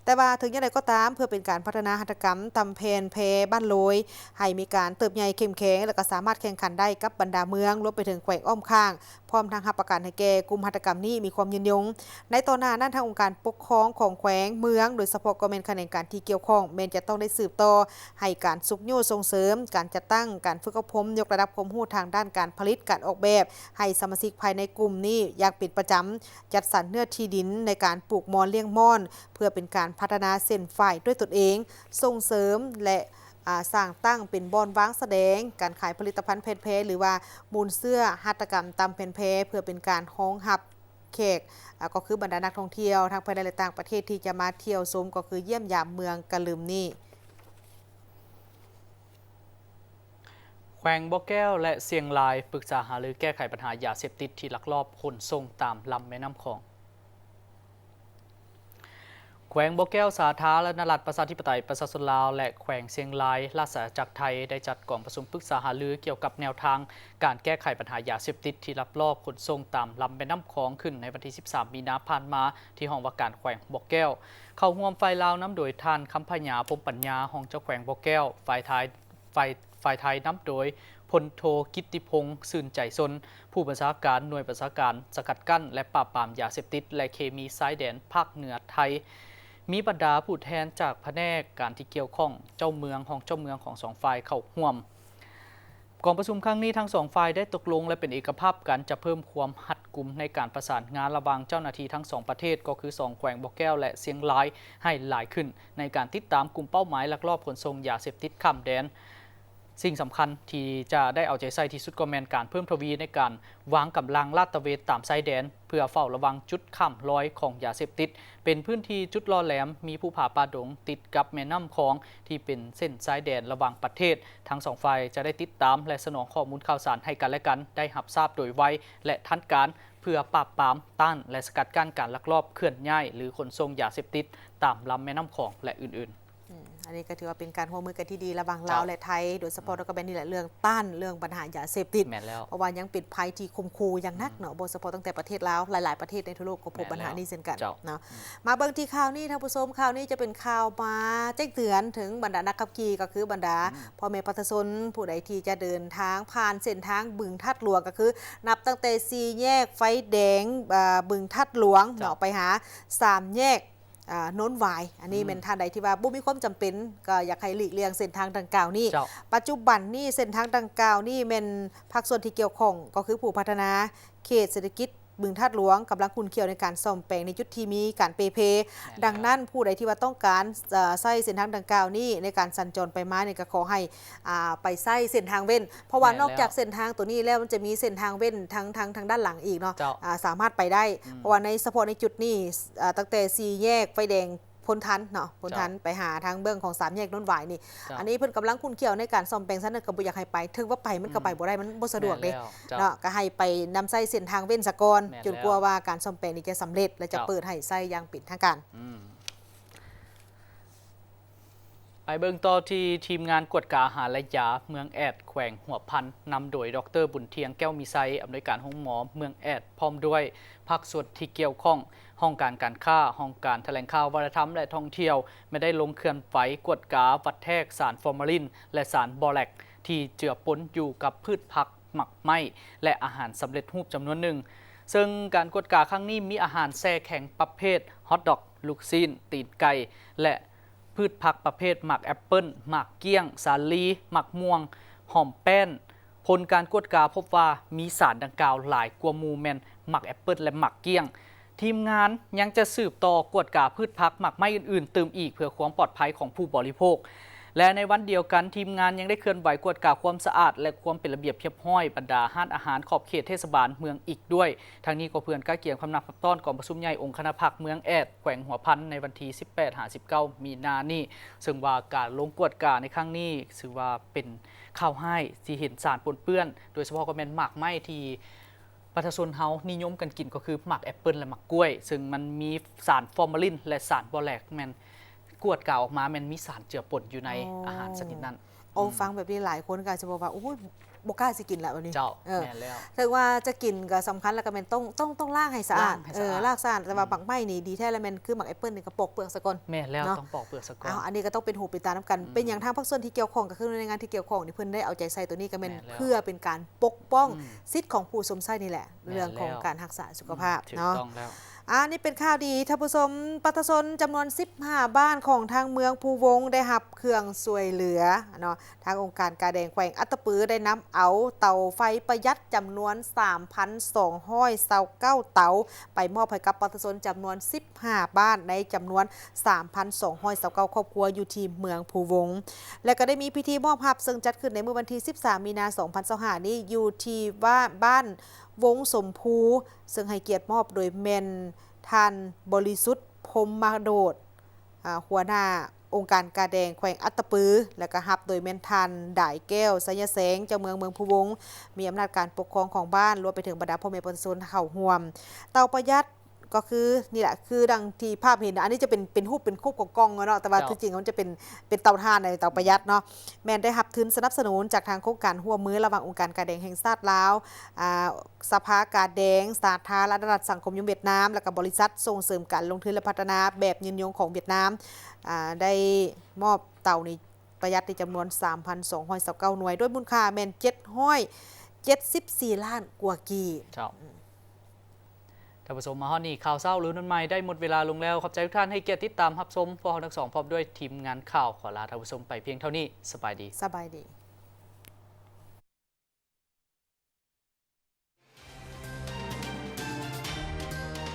ແຕ່ວ່າເຖິງຢ່າງໃດກໍຕາມ, ເພື່ອເປັນການພັດທະນາຫັດຖະກຳຕ່ຳແຜ່ນແພບ້ານໂລຍ ໃຫ້ມີການເຕີບໃຫຍ່ເຂັ້ມແຂງ ແລະ ກໍສາມາດແຂ່ງຂັນໄດ້ກັບບັນດາເມືອງ, ລວມໄປເຖິງແຂວງອ້ອມຂ້າງ, ພ້ອມທັງຮັບປະກັນໃຫ້ແກ່ກຸ່ມຫັດຖະກຳນີ້ມີຄວາມຍືນຍົງ. ໃນຕໍ່ໜ້ານັ້ນ, ທາງອົງການປົກຄອງຂອງແຂວງ, ເມືອງ, ໂດຍສະເພາະກໍແມ່ນຂະແໜງການທີ່ກ່ຽວຂ້ອງ, ແມ່ນຈະຕ້ອງໄດ້ສືບຕໍ່ໃຫ້ການຊຸກຍູ້ສົ່ງເສີມ, ການຈັດຕັ້ງ, ການຝຶກອົບຮົມ, ຍົກລະດັບຄວາມຮູ້ທາງດ້ານການຜະລິດ, ການອອກແບບ, ໃຫ້ສະມາຊິກພາຍໃນກຸ່ມນີ້ຢ່າງເປັນປະຈຳ, ຈັດສັນເນື້ອທີ່ດິນໃນການປູກມອນລ້ຽງມ່ອນ ເພື່ອເປັນການພັດທະນາເສັ້ນຝ້າຍດ້ວຍຕົນເອງ, ສົ່ງເສີມ ແລະ ອາ ສ້າງຕັ້ງເປັນບ່ອນວາງສະແດງການຂາຍຜະລິດຕະພັນແຜ່ນແພ ຫຼືວ່າມູນເຊື້ອຫັດຖະກຳຕ່ຳແຜ່ນແພ ເພື່ອເປັນການຮອງຮັບແຂກ ອາ ກໍຄືບັນດານັກທ່ອງທ່ຽວທັງພາຍໃນ ແລະ ຕ່າງປະເທດທີ່ຈະມາທ່ຽວຊົມ ກໍຄືຢ້ຽມຢາມເມືອງກະລຶມນີ້. ແຂວງບໍ່ແກ້ວ ແລະ ຊຽງລາຍ ປຶກສາຫາລືແກ້ໄຂບັນຫາຢາເສບຕິດທີ່ລັກລອບຂົນສົ່ງຕາມລຳແມ່ນ້ຳຂອງ. ແຂວງບໍ່ແກ້ວ ສາທາລະນະລັດ ປະຊາທິປະໄຕ ປະຊາຊົນລາວ ແລະ ແຂວງຊຽງລາຍ ລາຊະອານາຈັກໄທ ໄດ້ຈັດກອງປະຊຸມປຶກສາຫາລືກ່ຽວກັບແນວທາງການແກ້ໄຂບັນຫາຢາເສບຕິດທີ່ລັກລອບຂົນສົ່ງຕາມລຳແມ່ນ້ຳຂອງ ຂຶ້ນໃນວັນທີສິບສາມ ມີນາຜ່ານມາ ທີ່ຫ້ອງວ່າການແຂວງບໍ່ແກ້ວ. ເຂົ້າຮ່ວມຝ່າຍລາວນຳໂດຍທ່ານ ຄຳພະຍາ ພົມປັນຍາ ຮອງເຈົ້າແຂວງບໍ່ແກ້ວ, ຝ່າຍໄທ ຝ່າຍ ຝ່າຍໄທນຳໂດຍ ພົນໂທ ກິດຕິພົງ ຊື່ນໃຈຊົນ ຜູ້ບັນຊາການໜ່ວຍບັນຊາການສະກັດກັ້ນ ແລະ ປາບປາມຢາເສບຕິດ ແລະ ເຄມີຊາຍແດນພາກເໜືອໄທ, ມີບັນດາຜູ້ແທນຈາກພະແນກການທີ່ກ່ຽວຂ້ອງ, ເຈົ້າເມືອງ, ຮອງເຈົ້າເມືອງຂອງສອງຝ່າຍເຂົ້າຮ່ວມ. ກອງປະຊຸມຄັ້ງນີ້ ທັງສອງຝ່າຍໄດ້ຕົກລົງ ແລະ ເປັນເອກະພາບກັນ ຈະເພີ່ມຄວາມຮັດກຸມໃນການປະສານງານລະຫວ່າງເຈົ້າໜ້າທີ່ທັງສອງປະເທດ, ກໍຄືສອງແຂວງບໍ່ແກ້ວ ແລະ ຊຽງລາຍ ໃຫ້ຫຼາຍຂຶ້ນ ໃນການຕິດຕາມກຸ່ມເປົ້າໝາຍລັກລອບຂົນສົ່ງຢາເສບຕິດຂ້າມແດນ. ສິ່ງສຳຄັນທີ່ຈະໄດ້ເອົາໃຈໃສ່ທີ່ສຸດກໍແມ່ນການເພີ່ມທະວີໃນການວາງກຳລັງລາດຕະເວນຕາມຊາຍແດນ ເພື່ອເຝົ້າລະວັງຈຸດຂ້າມລອຍຂອງຢາເສບຕິດ, ເປັນພື້ນທີ່ຈຸດຫຼໍ່ແຫຼມ, ມີພູຜາປ່າດົງ, ຕິດກັບແມ່ນ້ຳຂອງທີ່ເປັນເສັ້ນຊາຍແດນລະຫວ່າງປະເທດ. ທັງສອງຝ່າຍຈະໄດ້ຕິດຕາມ ແລະ ສະໜອງຂໍ້ມູນຂ່າວສານໃຫ້ກັນ ແລະ ກັນໄດ້ຮັບຊາບໂດຍໄວ ແລະ ທັນການ ເພື່ອປາບປາມ, ຕ້ານ ແລະ ສະກັດກັ້ນການລັກລອບເຄື່ອນຍ້າຍ ຫຼື ຂົນສົ່ງຢາເສບຕິດຕາມລຳແມ່ນ້ຳຂອງ ແລະ ອື່ນໆ. ອືມ ອັນນີ້ກໍຖືວ່າເປັນການຮ່ວມມືກັນທີ່ດີລະຫວ່າງລາວ ອືມ ແລະ ໄທ, ໂດຍສະເພາະ ເຈົ້າ ກໍແມ່ນນີ້ແຫຼະ ເລື່ອງຕ້ານເລື່ອງບັນຫາຢາເສບຕິດ. ແມ່ນແລ້ວ. ເພາະວ່າຍັງເປັນໄພທີ່ຂົ່ມຂູ່ຢ່າງໜັກເນາະ, ອືມ ບໍ່ສະເພາະຕັ້ງແຕ່ປະເທດລາວ, ຫຼາຍໆປະເທດໃນທົ່ວໂລກກໍພົບບັນຫານີ້ເຊັ່ນກັນເນາະ. ມາເບິ່ງທີ່ຂ່າວນີ້ ທ່ານຜູ້ຊົມ, ຂ່າວນີ້ຈະເປັນຂ່າວມາແຈ້ງເຕືອນເຖິງບັນດານັກຂັບຂີ່, ກໍຄືບັນດາ ອືມ ພໍ່ແມ່ປະຊາຊົນ ຜູ້ໃດທີ່ຈະເດີນທາງຜ່ານເສັ້ນທາງບຶງທາດຫຼວງ, ກໍຄືນັບຕັ້ງແຕ່ສີ່ແຍກໄຟແດງ ອາ ບຶງທາດຫຼວງເນາະ, ເຈົ້າ ໄປຫາສາມແຍກ ອ່າ ໂນນຫວາຍ. ອັນນີ້ ອືມ ແມ່ນທ່ານໃດທີ່ວ່າບໍ່ມີຄວາມຈຳເປັນ ກໍຢາກໃຫ້ຫຼີກລ່ຽງເສັ້ນທາງດັ່ງກ່າວນີ້. ເຈົ້າ. ປັດຈຸບັນນີ້ເສັ້ນທາງດັ່ງກ່າວນີ້ແມ່ນພາກສ່ວນທີ່ກ່ຽວຂ້ອງ ກໍຄືຜູ້ພັດທະນາເຂດເສດຖະກິດ ບຶງທາດຫຼວງ ກຳລັງຂຸ້ນຂ້ຽວໃນການສ້ອມແປງໃນຈຸດທີ່ມີການເປ່ເພ. ແມ່ນແລ້ວ. ດັ່ງນັ້ນ ຜູ້ໃດທີ່ວ່າຕ້ອງການ ເອີ ໃຊ້ເສັ້ນທາງດັ່ງກ່າວນີ້ໃນການສັນຈອນໄປມານີ້ ກໍຂໍໃຫ້ ອ່າ ໄປໃຊ້ເສັ້ນທາງເວັ້ນ ເພາະວ່າ ແມ່ນແລ້ວ ນອກຈາກເສັ້ນທາງໂຕນີ້ແລ້ວ ມັນຈະມີເສັ້ນທາງເວັ້ນທາງ ທາງ ທາງດ້ານຫຼັງອີກເນາະ. ເຈົ້າ. ອ່າ ສາມາດໄປໄດ້. ອືມ. ເພາະວ່າໃນ ສະເພາະໃນຈຸດນີ້ ອ່າ ຕັ້ງແຕ່ສີ່ແຍກໄຟແດງ ໂພນທັນເນາະ ໂພນທັນ ເຈົ້າ ໄປຫາທາງເບື້ອງຂອງສາມແຍກໂນນຫວາຍນີ້. ເຈົ້າ. ອັນນີ້ເພິ່ນກຳລັງຂຸ້ນຂ້ຽວໃນການສ້ອມແປງ ສະນັ້ນກໍບໍ່ຢາກໃຫ້ໄປ. ເຖິງວ່າໄປມັນກໍໄປ ອືມ ບໍ່ໄດ້ ມັນບໍ່ສະດວກເດ້. ແມ່ນແລ້ວ. ເຈົ້າ. ເນາະ ກໍໃຫ້ໄປນຳໃຊ້ເສັ້ນທາງເວັ້ນສາກ່ອນ. ແມ່ນແລ້ວ. ຈົນກວ່າວ່າການສ້ອມແປງນີ້ຈະສຳເລັດ ແລະ ຈະ ເຈົ້າ ເປີດໃຫ້ໃຊ້ຢ່າງເປັນທາງການ. ອືມ. ໄປເບິ່ງຕໍ່ທີ່ທີມງານກວດກາອາຫານ ແລະ ຢາເມືອງແອດ ແຂວງຫົວພັນ ນຳໂດຍ ດອກເຕີ ບຸນທຽງ ແກ້ວມີໄຊ ອຳນວຍການໂຮງໝໍເມືອງແອດ ພ້ອມດ້ວຍພາກສ່ວນທີ່ກ່ຽວຂ້ອງ, ຫ້ອງການການຄ້າ, ຫ້ອງການຖະແຫຼງຂ່າວວັດທະນະທຳ ແລະ ທ່ອງທ່ຽວ ແມ່ນໄດ້ລົງເຄື່ອນໄຫວກວດກາວັດແທກສານຟໍມາລິນ ແລະ ສານບອແລັກ ທີ່ເຈືອປົນຢູ່ກັບພືດຜັກ, ໝາກໄມ້ ແລະ ອາຫານສຳເລັດຮູບຈຳນວນໜຶ່ງ. ເຊິ່ງການກວດກາຄັ້ງນີ້ມີອາຫານແຊ່ແຂງປະເພດຮອດດັອກ, ລູກຊີ້ນ, ຕີນໄກ່ ແລະ ພືດຜັກປະເພດໝາກແອັບເປິ້ນ, ໝາກກ້ຽງ, ສາລີ, ໝາກມ່ວງ, ຫອມແປ້ນ. ຜົນການກວດກາພົບວ່າມີສານດັ່ງກ່າວຫຼາຍກວ່າໝູ່ແມ່ນໝາກແອັບເປິ້ນ ແລະ ໝາກກ້ຽງ. ທີມງານຍັງຈະສືບຕໍ່ກວດກາພືດຜັກ, ໝາກໄມ້ອື່ນໆຕື່ມອີກ ເພື່ອຄວາມປອດໄພຂອງຜູ້ບໍລິໂພກ. ແລະ ໃນວັນດຽວກັນ, ທີມງານຍັງໄດ້ເຄື່ອນໄຫວກວດກາຄວາມສະອາດ ແລະ ຄວາມເປັນລະບຽບຮຽບຮ້ອຍບັນດາຮ້ານອາຫານຂອບເຂດເທດສະບານເມືອງອີກດ້ວຍ. ທັງນີ້ກໍເພື່ອກະກຽມຮັບນັບຮັບຕ້ອນກອງປະຊຸມໃຫຍ່ອົງຄະນະພັກເມືອງແອດ ແຂວງຫົວພັນ ໃນວັນທີສິບແປດຫາສິບເກົ້າ ມີນານີ້, ເຊິ່ງວ່າການລົງກວດກາໃນຄັ້ງນີ້ຖືວ່າເປັນຂ່າວຮ້າຍທີ່ເຫັນສານປົນເປື້ອນ, ໂດຍສະເພາະກໍແມ່ນໝາກໄມ້ທີ່ປະຊາຊົນເຮົານິຍົມກັນກິນກໍຄືໝາກແອັບເປິ້ນ ແລະ ໝາກກ້ວຍ, ເຊິ່ງມັນມີສານຟໍມາລິນ ແລະ ສານບອແລັກ ແມ່ນ ກວດກາອອກມາແມ່ນມີສານເຈືອປົນຢູ່ໃນ ອໍ ອາຫານຊະນິດນັ້ນ. ໂອ້ ອືມ ຟັງແບບນີ້ຫຼາຍຄົນກໍອາດຈະບອກວ່າ ໂອ້ຍ ບໍ່ກ້າຊິກິນລະ ແບບນີ້. ເຈົ້າ. ເອີ ແມ່ນແລ້ວ. ເຖິງວ່າຈະກິນກໍສຳຄັນ ແລ້ວກໍແມ່ນຕ້ອງ ຕ້ອງ ຕ້ອງລ້າງໃຫ້ສະອາດ. ລ້າງໃຫ້ສະອາດ. ເອີ ລ້າງສະອາດ. ແຕ່ວ່າ ອືມ ໝາກໄມ້ນີ້ດີແທ້ ແລ້ວແມ່ນຄືໝາກແອັບເປິ້ນນີ້ກໍປອກເປືອກຊະກ່ອນ. ແມ່ນແລ້ວ. ເນາະ ຕ້ອງປອກເປືອກຊະກ່ອນ. ເອົາ ອັນນີ້ກໍຕ້ອງເປັນຫູເປັນຕານຳກັນ. ອືມ ເປັນຫຍັງທາງພາກສ່ວນທີ່ກ່ຽວຂ້ອງ ກໍຄືໜ່ວຍງານທີ່ກ່ຽວຂ້ອງນີ້ ເພິ່ນໄດ້ເອົາໃຈໃສ່ໂຕນີ້ ກໍແມ່ນ ແມ່ນແລ້ວ ເພື່ອເປັນການປົກປ້ອງ ອືມ ສິດຂອງຜູ້ຊົມໃຊ້ນີ້ແຫຼະ. ແມ່ນແລ້ວ ເລື່ອງຂອງການຮັກສາສຸຂະພາບ ອືມ ເນາະ. ຖືກຕ້ອງແລ້ວ. ອັນນີ້ເປັນຂ່າວດີ ທ່ານຜູ້ຊົມ. ປະຊາຊົນຈຳນວນສິບຫ້າບ້ານຂອງທາງເມືອງພູວົງໄດ້ຮັບເຄື່ອງຊ່ວຍເຫຼືອເນາະ. ທາງອົງການກາແດງແຂວງອັດຕະປືໄດ້ນຳເອົາເຕົາໄຟປະຢັດຈຳນວນສາມພັນສອງຮ້ອຍຊາວເກົ້າເຕົາ ໄປມອບໃຫ້ກັບປະຊາຊົນຈຳນວນສິບຫ້າບ້ານ ໃນຈຳນວນສາມພັນສອງຮ້ອຍຊາວເກົ້າຄອບຄົວ ຢູ່ທີ່ເມືອງພູວົງ ແລະ ກໍໄດ້ມີພິທີມອບຮັບ ເຊິ່ງຈັດຂຶ້ນໃນມື້ວັນທີສິບສາມ ມີນາ ສອງພັນຊາວຫ້ານີ້ ຢູ່ທີ່ວ່າ ບ້ານ ວົງສົມພູ ເຊິ່ງໃຫ້ກຽດມອບໂດຍແມ່ນທ່ານ ບໍລິສຸດ ພົມມະໂດດ ອາ ຫົວໜ້າອົງການກາແດງແຂວງອັດຕະປື ແລະ ກໍຮັບໂດຍແມ່ນທ່ານ ດາຍແກ້ວ ໄຊຍະແສງ ເຈົ້າເມືອງເມືອງພູວົງ ມີອຳນາດການປົກຄອງຂອງບ້ານ ລວມໄປເຖິງບັນດາພໍ່ແມ່ປະຊາຊົນເຂົ້າຮ່ວມ. ເຕົາປະຢັດ ກໍຄືນີ້ແຫຼະ ຄືດັ່ງທີ່ພາບເຫັນ ອັນນີ້ຈະເປັນ ເປັນຮູບເປັນຄູບຂອງກ່ອງເນາະ ແຕ່ວ່າ ເຈົ້າ ຄືຈິງມັນຈະເປັນ ເປັນເຕົາຖ່ານ ເຕົາປະຢັດເນາະ ແມ່ນໄດ້ຮັບທຶນສະໜັບສະໜູນຈາກທາງໂຄງການຮ່ວມມືລະຫວ່າງອົງການກາແດງແຫ່ງຊາດລາວ, ອາ, ສະພາກາແດງສາທາລະນະລັດສັງຄົມນິຍົມຫວຽດນາມ ແລະ ກໍບໍລິສັດສົ່ງເສີມການລົງທຶນ ແລະ ພັດທະນາແບບຍືນຍົງຂອງຫວຽດນາມ, ອາ, ໄດ້ມອບເຕົານີ້ ປະຢັດໃນຈຳນວນສາມພັນສອງຮ້ອຍຊາວເກົ້າໜ່ວຍ ໂດຍມູນຄ່າແມ່ນເຈັດຮ້ອຍເຈັດສິບສີ່ລ້ານກວ່າກີບ. ເຈົ້າ. ອືມ. ທ່ານຜູ້ຊົມ, ມາຮອດນີ້ ຂ່າວເຊົ້າ ຫຼື ນວນໃໝ່ ໄດ້ໝົດເວລາລົງແລ້ວ. ຂອບໃຈທຸກທ່ານໃຫ້ກຽດຕິດຕາມຮັບຊົມ. ພວກເຮົາທັງສອງ ພ້ອມດ້ວຍທີມງານຂ່າວ ຂໍລາທ່ານຜູ້ຊົມໄປພຽງເທົ່ານີ້. ສະບາຍດີ. ສະບາຍດີ.